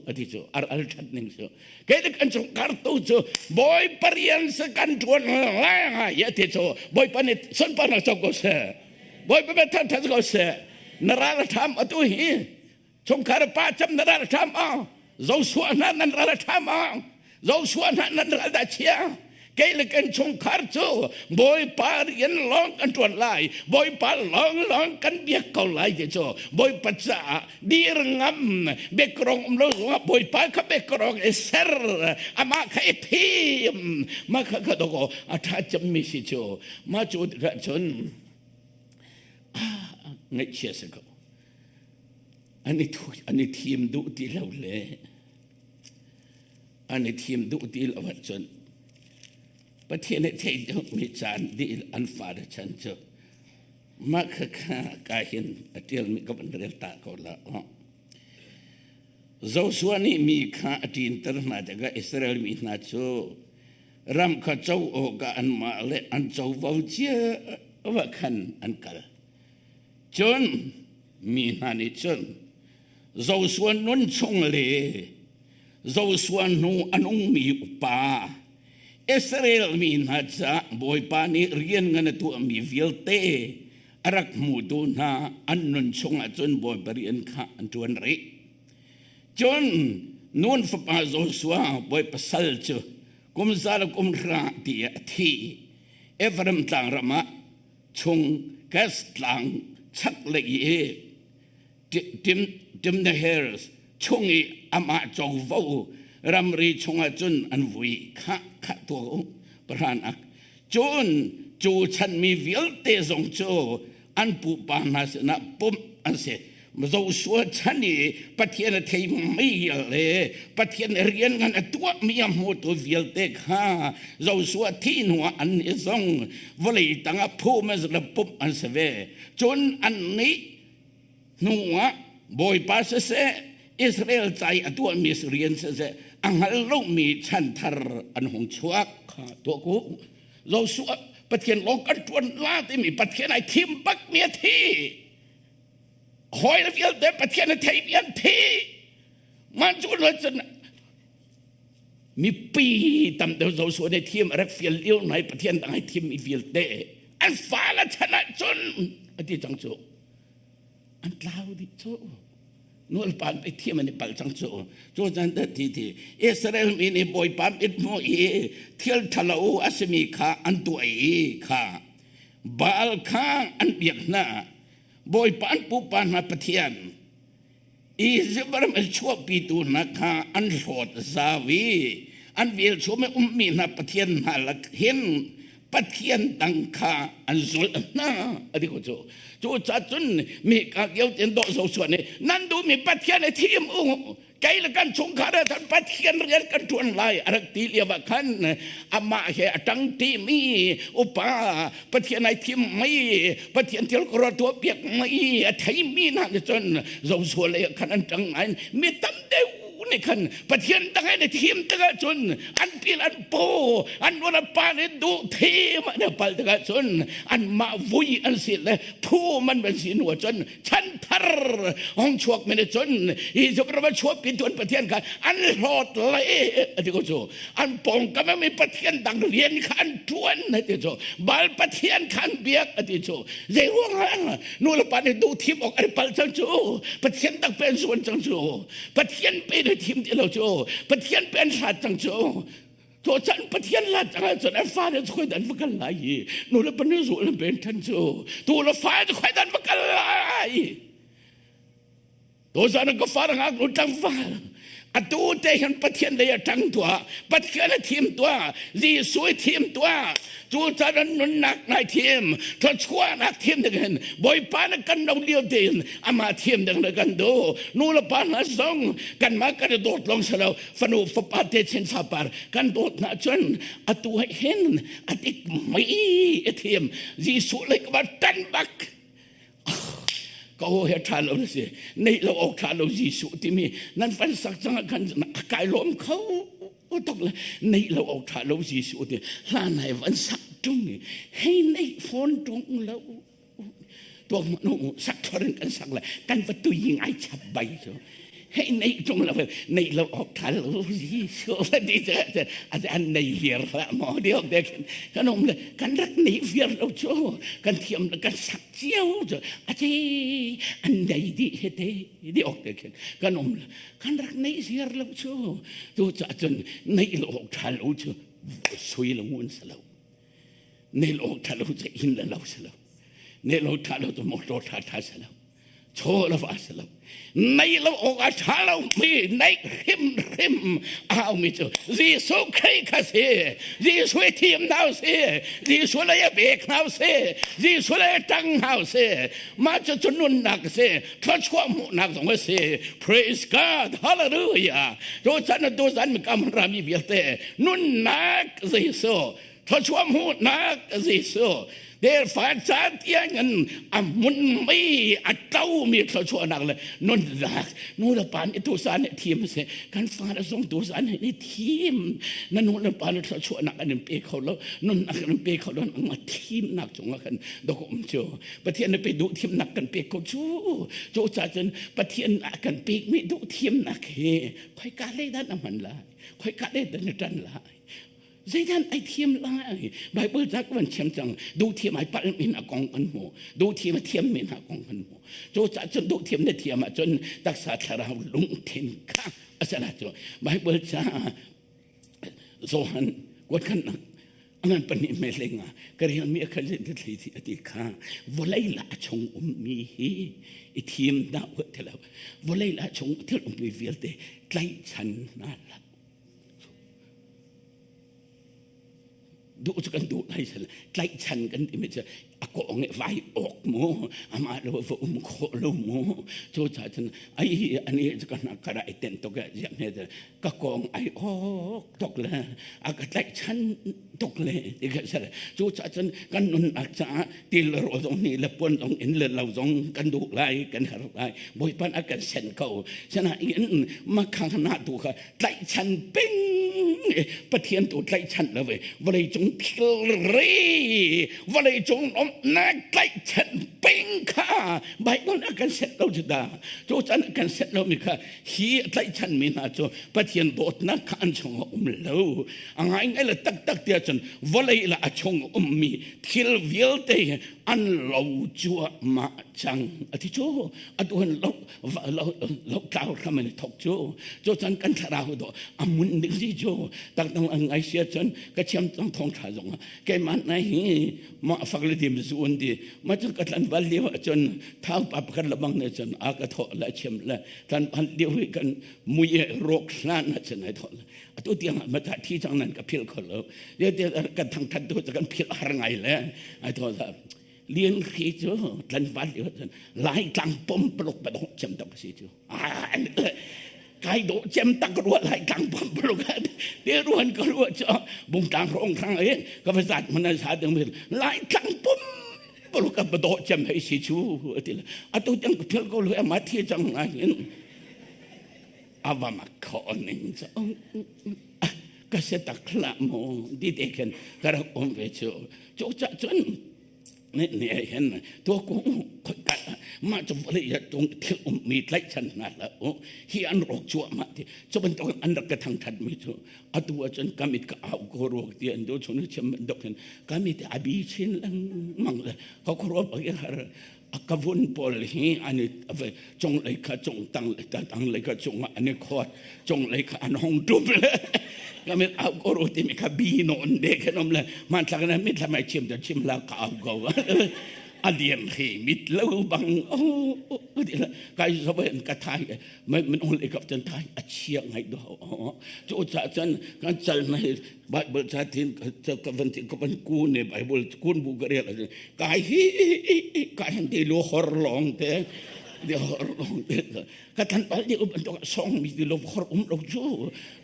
Speaker 1: a ti cu ar al that ning cu kei le kan chungkhar tu cu Bawipa rian sa kan tuan lai ya ti cu Bawipa nih sunparnak co ko seh Bawipa bia that that ko seh na ral tham atu hi chungkhar pa cam na ral tham a Joshua hna nan ral tham a Joshua hna nan ral dah chia kei le kan chungkhar cu Bawipa rian lawng kan ṭuan lai Bawipa lawng lawng kan biak ko lai ti cu Bawipa caah dir ngam bekrong um lo zongah Bawipa kha bekrong i ser amah kha i thim mah kha kha doko a ṭha cemmi si cu mah cu tikah cun ngaihchia si ko an i thim duh ti lo le an i thim duh ti lo ahcun Pathian nih theih deuhmi caan dih an fale chan cu mah khakha ka hin a ṭialmi ka van rel ta ko la. Joshua nih mi kha a ṭinter hna tikah Israel mi hna cu ram kha co awkah anmah le an covo cia va khan an kal. Cun mi hna nih cun Joshua nun chung le Joshua hnu a nungmi upa Israel mi hna caah Bawipa nih rian ngan a tuahmi vialte a rak hmutu hna an nun chungah cun Bawipa rian kha an ṭuan rih. Cun Nun fapa Joshua Bawipa sal cu kum za le kum hra ti a thi. Ephraim tlangram ah chung Gas tlang chaklei i Timnahers chung i amah covo ramri chungah cun an vui. Khah khah tuah u. Pahranak. Cun cu chanmi vialte zong cu an pupa hna sinah pumh an si. Joshua chan i Pathian a theimi le Pathian rian ngan a tuahmi a hmutu vialte kha Joshua thih hnuah annih zong vawlei tangah phum le pumh an si ve. Cun annih hnuah Bawipa siseh, Israel ca i a tuahmi rian siseh, a hngal lomi chan thar an hung chuak. Tuah ku. Joshua Pathian lawng kan ṭuan la timi Pathian ai thim bakmi a thi. Hawi le vialte Pathian a theimi an thi. Man cu cun mipi tam deuh Joshua nih thim a rak fial lio nai Pathian dang ai thimmi vialte an fale chan ah cun a ti cang cu. An tlau dih cu. Nualpa pe thiam an i palh cang cu. Cu chan te ti ti Israel mi nih Bawipa mit hmuh i thil ṭhalo a simi kha an tuah i kha Baal kha an biak hna. Bawipa an pupa hna Pathian Izipt ram in chuahpitu hna kha an hlawt zau i an velchum i ummi hna pathian hna lak hin pathian dang kha an zulh hna a ti ko cu. Cucaah cun mi ka lio ten dawh zo suan i nan duhmi pathian i thim u kei le kan chungkhar ah cun Pathian rian kan ṭuan lai a rak ti lio ah khan amah he a ṭang ṭimi upa Pathian ai thim mei Pathian thil kura tuah piak mei a theimi hna nih cun Joshua lei ah khan an ṭang ngai mi tam deuh nih khan Pathian dang in i thim tikah cun an pil an paw an nuan an pa nih duh thim an pal tikah cun anmah vui an si le phu man van si hnu ah cun chan thar hong chuak mi nih cun Izipt ram a chuahpi tuan Pathian kha an hlawt lai ati ko cu an pawngkam mi Pathian dang rian kha an ṭuan ati cu Baal Pathian kha an biak ati cu zei ruangah nu le pa nih duh thim awk an pal cang cu Pathian dang pe an zuan cang cu Pathian pe ne thim ti lo cu Pathian pe an hlat cang cu Tuachan Pathian la cang cun an fale cu khoi dan va kal lai i nu le pa nih zul an pen than cu tu le fa cu khoi dan va kal lai Tuzan ka far ngak nu tlangval atu te hin Pathian lei a ṭang tuah Pathian a thim tuah Jesuh i thim tuah cu can an nunnak nai thim thluachuahnak thim ding hin Bawipa na kan no lio tein amah thim ding na kan duh nu le pa hna zong kanmah kan i dawt lawng si lo fanu fapa te chin fapar kan dawt hna cun atu hin a dik mei i thim Jesuh lei ka va tan bak ka aw he ṭha lo na si neih lo awk ṭha lo Jesuh timi nan van sak cang ah khan a kai lawm kho tuk le neih lo awk ṭha lo Jesuh ti hlan hai van sak ṭung i hei neih fawn ṭung lo tuak nu sak thor in kan sak le kan va tui ngai chap bai cu hei neih ṭung lo neih lo awk ṭha lo Jesuh ti an nei viar hlah maw diok te khin kan um le kan rak neih viar lo cu kan thiam le kan sak cio cu a ti an nei dih he te diok te khin kan um le kan rak neih ziar lo cu tu ca cun neih lo awk ṭha lo cu sui lo ngun si lo neih lo awk ṭha lo cu inn le lo si lo neih lo ṭha lo cu motor ṭha ṭha si lo chaw lo va si lo nei lo awk a ṭha lo mi neih hrimhrim a haumi cu Jesuh Khrih kha si Jesuh i thim hna si Jesuh lei a bek hna si Jesuh lei a ṭang hna si mah cu cu nunnak si thluachuah hmuhnak zong a si praise God hallelujah tu chan tu zan mi kam rami vialte nunnak Jesuh thluachuah hmuhnak Jesuh Tefa ca tiangin a hmunmi a ṭomi thluachuahnak le nunnak nu le pa nih tusa nih thim a si kan fale zong tusa nih ni thim na nu le pa nih thluachuahnak an in pe kho lo nunnak an in pe kho lo nangmah thimnak cungah khan dawk um cu Pathian nih pe duh thimnak kan pek ko cu cu ca cun Pathian a kan pekmi duh thimnak hi khoika lei dah na hman lai khoika lei dah na ṭan lai Zeidan ai thiam lai? Bible ca ka van thiam cang. Duh thiam ai palh min a kong kan hmu. Duh thiam a thiam min a kong kan hmu. Cu ca cun duh thiam na thiam ahcun taksa thlarau lungthin kha a si la cu. Bible ca Johan kuat khan angan pahnih me hlenga ka rian mi a khal in thli thi ati kha vawlei la chung ummi hi i thim na u thelo vawlei la chung thil ummi vialte tlaihchan na la. Duh cu kan duh lai sal tlaihchan kan timi cu a kawng i vai awk mu amah lo va um khawh lo mu. Cu ca cun ai ani cu ka hna ka rai ten tuk ziah hme ka kawng ai awk tuk le a ka tlaihchan tuk le ti ka sal. Cu ca cun kan nunnak caah til le rawl zong nih le puan zong in le lo zong kan duh lai, kan har lai. Bawipa a kan sen ko. Sinain makhang na tu kha tlaihchan peng Pathian tu tlaihchan lo ve. Vawleicung thilri, vawleicung nomnak tlaihchan peng kha Bible a kan set lo cu dah. Cu can a kan set lomi kha hi tlaihchan mi hna cu Pathian dawtnak kha an chung ah um lo. A ngaingai le taktak tiah cun vawlei le a chung ummi thil vialte an lo cuahmah cang a ti cu. Atu hin lo lo tlau hram in thok cu. Cu cun kan thlarau do a mun ding si cu. Takdang an ngai sia cun ka thiam tang thong tha zong keimah nai hi ma fak le dim zu un di ma cu ka tlan bal lio cun thau pa pakhat labang ne cun a ka tho la chiam le tlan ban lio hi kan mui rok hlan na cun ai tho atu tiang ma ta thi chang nan ka phil kho lo ye te kan thang that tu kan phil har ngai le ai tho za lian khi cu tlan bal lio cun lai tlang pom pluk ba dong chem tak si cu kai do chem tak ruwa lai tlang pom pluk te ruan ka ruwa chu bung tlang rong thang e ka va zat man sa ding lai tlang pom pluk ka ba do chem hei si chu ati atu tiang ka phil ko lu ma thi chang ngai in ava ma kho ning chu ka se tak la mo di te khen ka rak om ve chu chu cha chun ne ne hen to ko khoi ka ma chu vale ya tung thil um mi tlai chan na la o hi an rok chu ma ti chu ban to an rak ka thang that mi chu atu a chun kamit ka au ko rok ti an do chun chem dok hen kamit abi chin lang mang la ko ko ro ba har a ka vun pawl hi an i cung lei kha cung tang lei tang lei kha cung ah an i khawt, cung lei kha an hong tum le ka mit au ko ro timi kha bi non de khan om le hmanthlak na mit thlam ai chim ta chim la ka au ko a lian khi mit lo bang o kai so ben ka thai mai min ong le kap chan thai a chia ngai do chu cha chan kan chal mai Bible cha thin ka van ti ka van ku ne Bible kun bu ka rel kai hi ka han ti lo hor long te di hor long te ka than pal di um to song mi ti lo hor um lo chu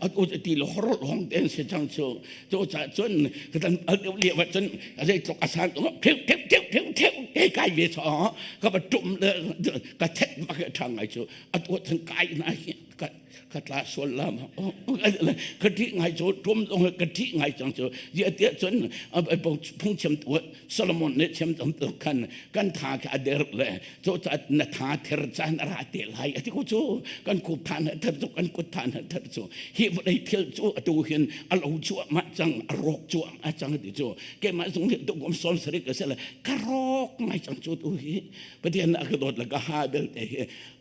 Speaker 1: a ku ti lo hor long te se chang chu chu cha chun ka than pal di li wa chun a dei tlok asan to theu theu theu theu theu ke kai ve cho ka ba tum le ka thet ma ka thang ngai chu a tu than kai na hi ka ka tla sual la ma ka thi ngai chu tum zong ka thi ngai chang chu ye te chun phung chem tu Solomon ne chem tam tu khan kan tha ka der le cho cha na tha ther chan ra te lai ati ko chu kan ku than ther chu kan ku than ther chu hi vlei thil chu atu hin a lo chu ma chang a rok chu a chang ti chu ke ma zung hi tu kom som sari ka se la ka rok ngai chang chu tu hi Pathian a ka dot la ka ha bel te hi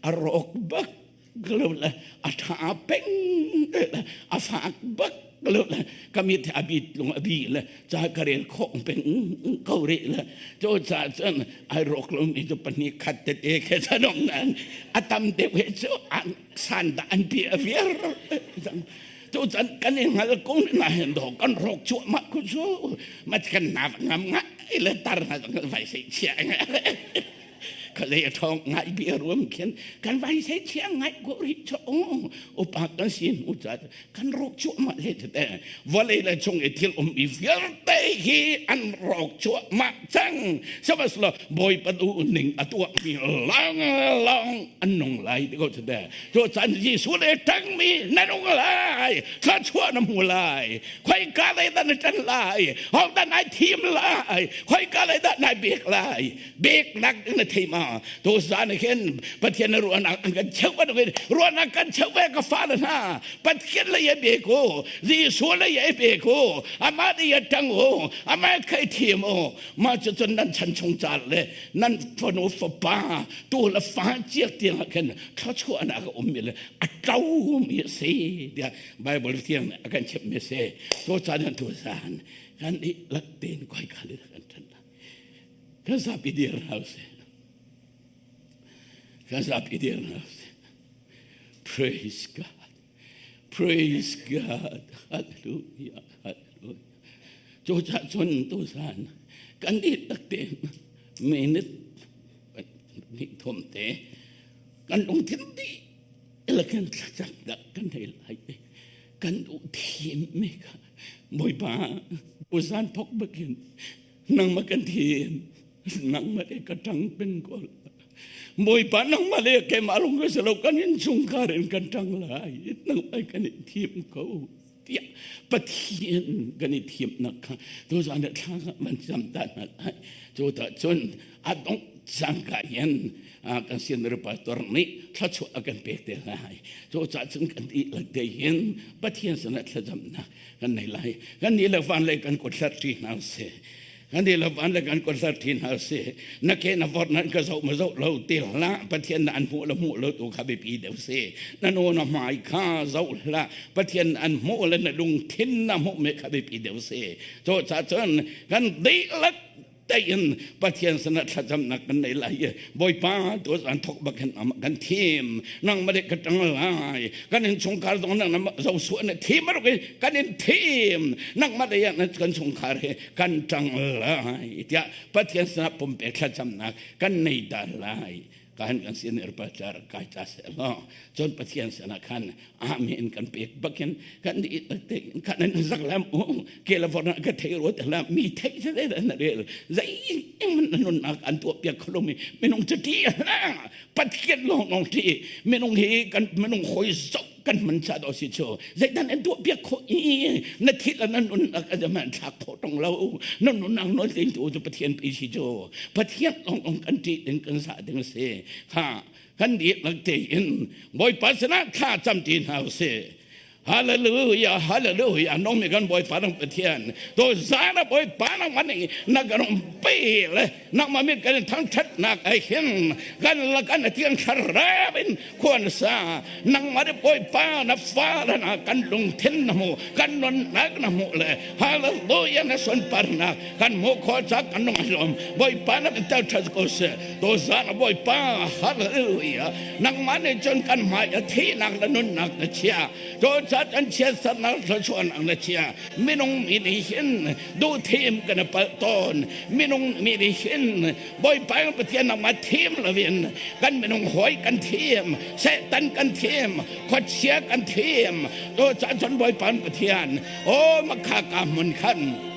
Speaker 1: a rok bak le a ṭha peng a fak bak le ka mit a bit lung a bi le ca ka rel khawh peng ko rih le cu ca cun ai rawk lo mi cu pahnih khat tete khe sanong nan a tam deuh he cu an san dah an pi a viar cu can kan i hngal ko na hen do kan rawk cuahmah ku cu ma kan na ngam ngai le tar na vai sei chia khalei a ṭhawng ngai bia ruam khin kan vai se thiang ngai ko rih cho upa kan sin u ca kan rawk cuahmah le tete vawlei le chung i thil um i vialte hi an rawk cuahmah cang sabaslo bawipa du ning a tuah mi lang lang an nung lai ti ko tete cu chan Jesuh le tang mi na nung lai thluachuah na hmu lai khoi ka lei dah na ṭan lai ho dah nai thim lai khoi ka lei dah nai bek lai Biaknak na thei ma? To zan hin Pathian na ruahnak an kan cheuh bantukin ruahnak kan cheuh ve ka fale hna. Pathian lei a be ko, Jesuh lei a be ko, amah lei a ṭang u, amah khai thiam u. Mah cu cun nan chan chung ca le nan fanu fapa tu le fa ciak tiang ah khin thluachuahnak a ummi le a tlomi a si tiah Bible thiang nih a kan chimhmi a si. To caan han tu zan kan dihlak tein koi khal in kan ṭhan. Kan zapi dir hna usih. Kan zapi dir hna usih. Praise God. Praise God. Hallelujah. Hallelujah. Cucaah cun tuzan kan dihlak tein minute hnih thum te kan lungthin dihlak in thlacamnak kan nei lai i kan duh thimmi kha Bawipa tuzan thawk bakin nangmah kan thim, nangmah le ka ṭang peng ko. Bawipa, nangmah le keimah lung ka si lo, kan innchungkhar in kan ṭang lai, nangmah kan in thim ko tiah Pathian kan i thimnak kha tuzan ah thla van cam ta hna lai. Cu ta cun a dongh cangka hin kan senior pastor nih thluachuah a kan pek te lai. Cu ca cun kan dihlak te hin Pathian sinah thlacamnak kan nei lai. Kan nih le van le kan kut hlat ṭi hna sih. Kan nih le van le kan kut hlat ṭi hna sih. Na ke na vort nan ka zoh ma zoh lo ti hlah. Pathian na an hmuh le hmuh lo tu kha biapi deuh si. Na nu na hmai kha zoh hlah. Pathian an hmuh le na lungthin na hmuh me kha biapi deuh si. Cu ca cun kan dihlak tein Pathian sinah thlacamnak kan nei lai i Bawipa, tu an thok bak hin kan thim, nang ma ka tang lai, kan in chungkhar zong nang na zo su na thim ruk i kan in thim, nang ma le na kan chungkhar he kan tang lai tiah Pathian sinah pumpe thlacamnak kan nei ta lai. Kan kan sin irpa char kai cha se lo cun Pathian sinah khan amen kan pek bakin kan di te kan an zak lam u ke la vorna ka thei ro te la mi thei se de na rel zai man nun nak an tu piak kholomi minung chati Pathian long long ti minung hi kan minung khoi zo kan man cha do si chu zeidan an tuah piak kho i na thil na nun nak a man thlak kho tong lo na nun nang non tin tu chu Pathian pi si chu Pathian long long kan ti ding kan sa ding si ha kan di lak te in Bawipa sinah thla cam ti hna usih. Hallelujah, hallelujah. Nong mi kan Bawipa nang Pathian. To zana Bawipa nang mani na kan um pe le nang ma mit kan thang that nak ai hin kan la kan tiang thar in khuan sa nang ma de Bawipa na fa la na kan lung thin na mu kan non nak na mu le hallelujah na son par na kan mu kho chak kan nung lom Bawipa na kan tel that ko se to zana Bawipa hallelujah. Nangmah nih cun kan hmai a thihnak le nunnak na chia, cawcat an chiatsernak thluachuahnak na chia. Minung mi nih hin duhthim kan i palh tawn. Minung mi nih hin Bawipa Pathian nangmah thim loin kan minung hawi kan thim, Satan kan thim, khuachia kan thim. Cucaah cun Bawipa Pathian, aw makha ka hmun khan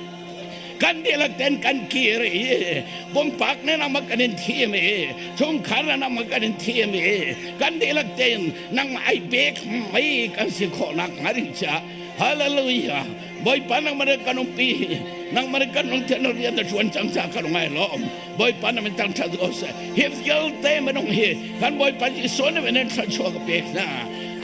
Speaker 1: kan dihlak ten kan kir i pumpak ne nangmah kan in thim i chungkhar na nangmah kan in thim i kan dihlak tein nangmah ai pek mei kan si khawhnak hnga ding ca. Hallelujah. Bawipa, nangmah nih kan umpi, nangmah nih kan lungthin rian na ṭuan cang ca ka lung ai lawm. Bawipa, na min thangṭhat ko seh. Hi vialte minung hi kan Bawipa Jesuh nih min in thluachuah ka pek hna.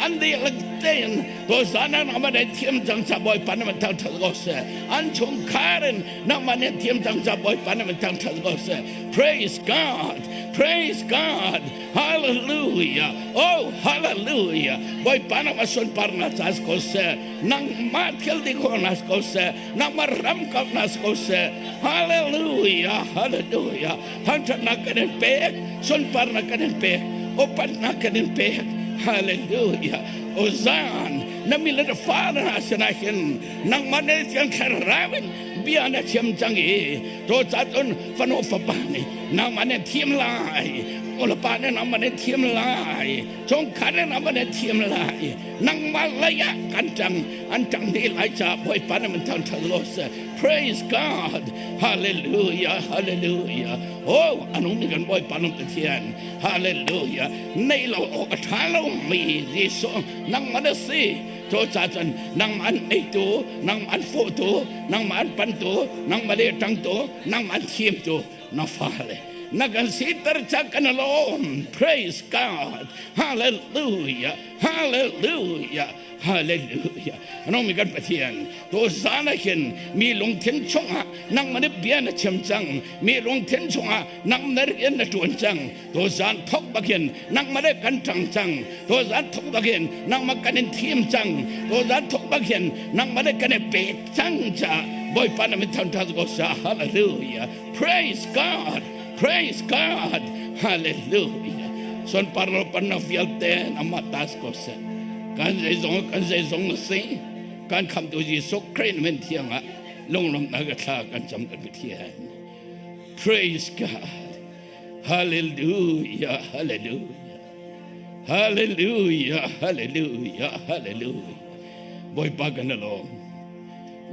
Speaker 1: An dihlak tein tuzan ah nangmah nih thiam cang ca Bawipa, na min thangṭhat ko seh. An chungkhar in nangmah nih thiam cang ca Bawipa, na min thangṭhat ko seh. Praise God, praise God, hallelujah, oh hallelujah. Bawipa, nangmah sunparnak ca si ko seh, nangmah thil ti khawhnak si ko seh, nangmah ram kauhnak si ko seh. Hallelujah, hallelujah. Thangṭhatnak kan in pek, sunparnak kan in pek, upatnak kan in pek. Hallelujah. O zan na mi le na fa na sinah hin nangmah nih Thiang Thlarau in bia na thiam cang i to ca cun fanu fapa nih nangmah nih thiam lai, pa nih nangmah nih thiam lai, chungkhar nih nangmah nih thiam lai, nangmah lei ah kan ṭang an ṭang dih lai ca Bawipa na min thangṭhat lo seh. Praise God, hallelujah, hallelujah. Oh, anung ni kan Bawipa nung Pathian, hallelujah. Nei lo awk a ṭha lo mi Jesuh nangmah na si. Cu ca cun nangmah an eitu, nangmah an fuhtu, nangmah an pantu, nangmah le ṭangtu, nangmah an thimtu na fale na kan siter ca kan lawm. Praise God, hallelujah, hallelujah, hallelujah. Anong mi kan Pathian, to zan ah hin mi lungthin chungah nangmah nih bia na chim cang, mi lungthin chungah nangmah rian na ṭuan cang. To zan thok bakin nangmah le kan ṭang cang, to zan thok bakin nangmah kan in thim cang, to zan thok bakin nangmah le kan i pek cang ca Bawipa na min thangṭhat ko sa. Hallelujah, praise God, praise God, hallelujah. Son parlo panna vialte amah tas ko seh. Kan zeizong, kan zeizong na si, kan khamtu Jesuh Christ min thiang ah. Lunglawmhnak a thla kan cam kan Pathian. Praise God. Hallelujah, hallelujah. Hallelujah, hallelujah, hallelujah. Bawipa kan lawm.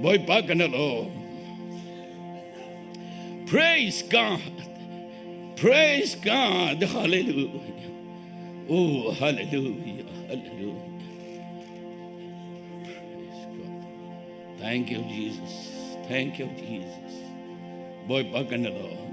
Speaker 1: Bawipa kan lawm. Praise God. Praise God. Hallelujah. Oh, hallelujah, hallelujah. Praise God. Thank you, Jesus. Thank you, Jesus. Bawipa kan lawm.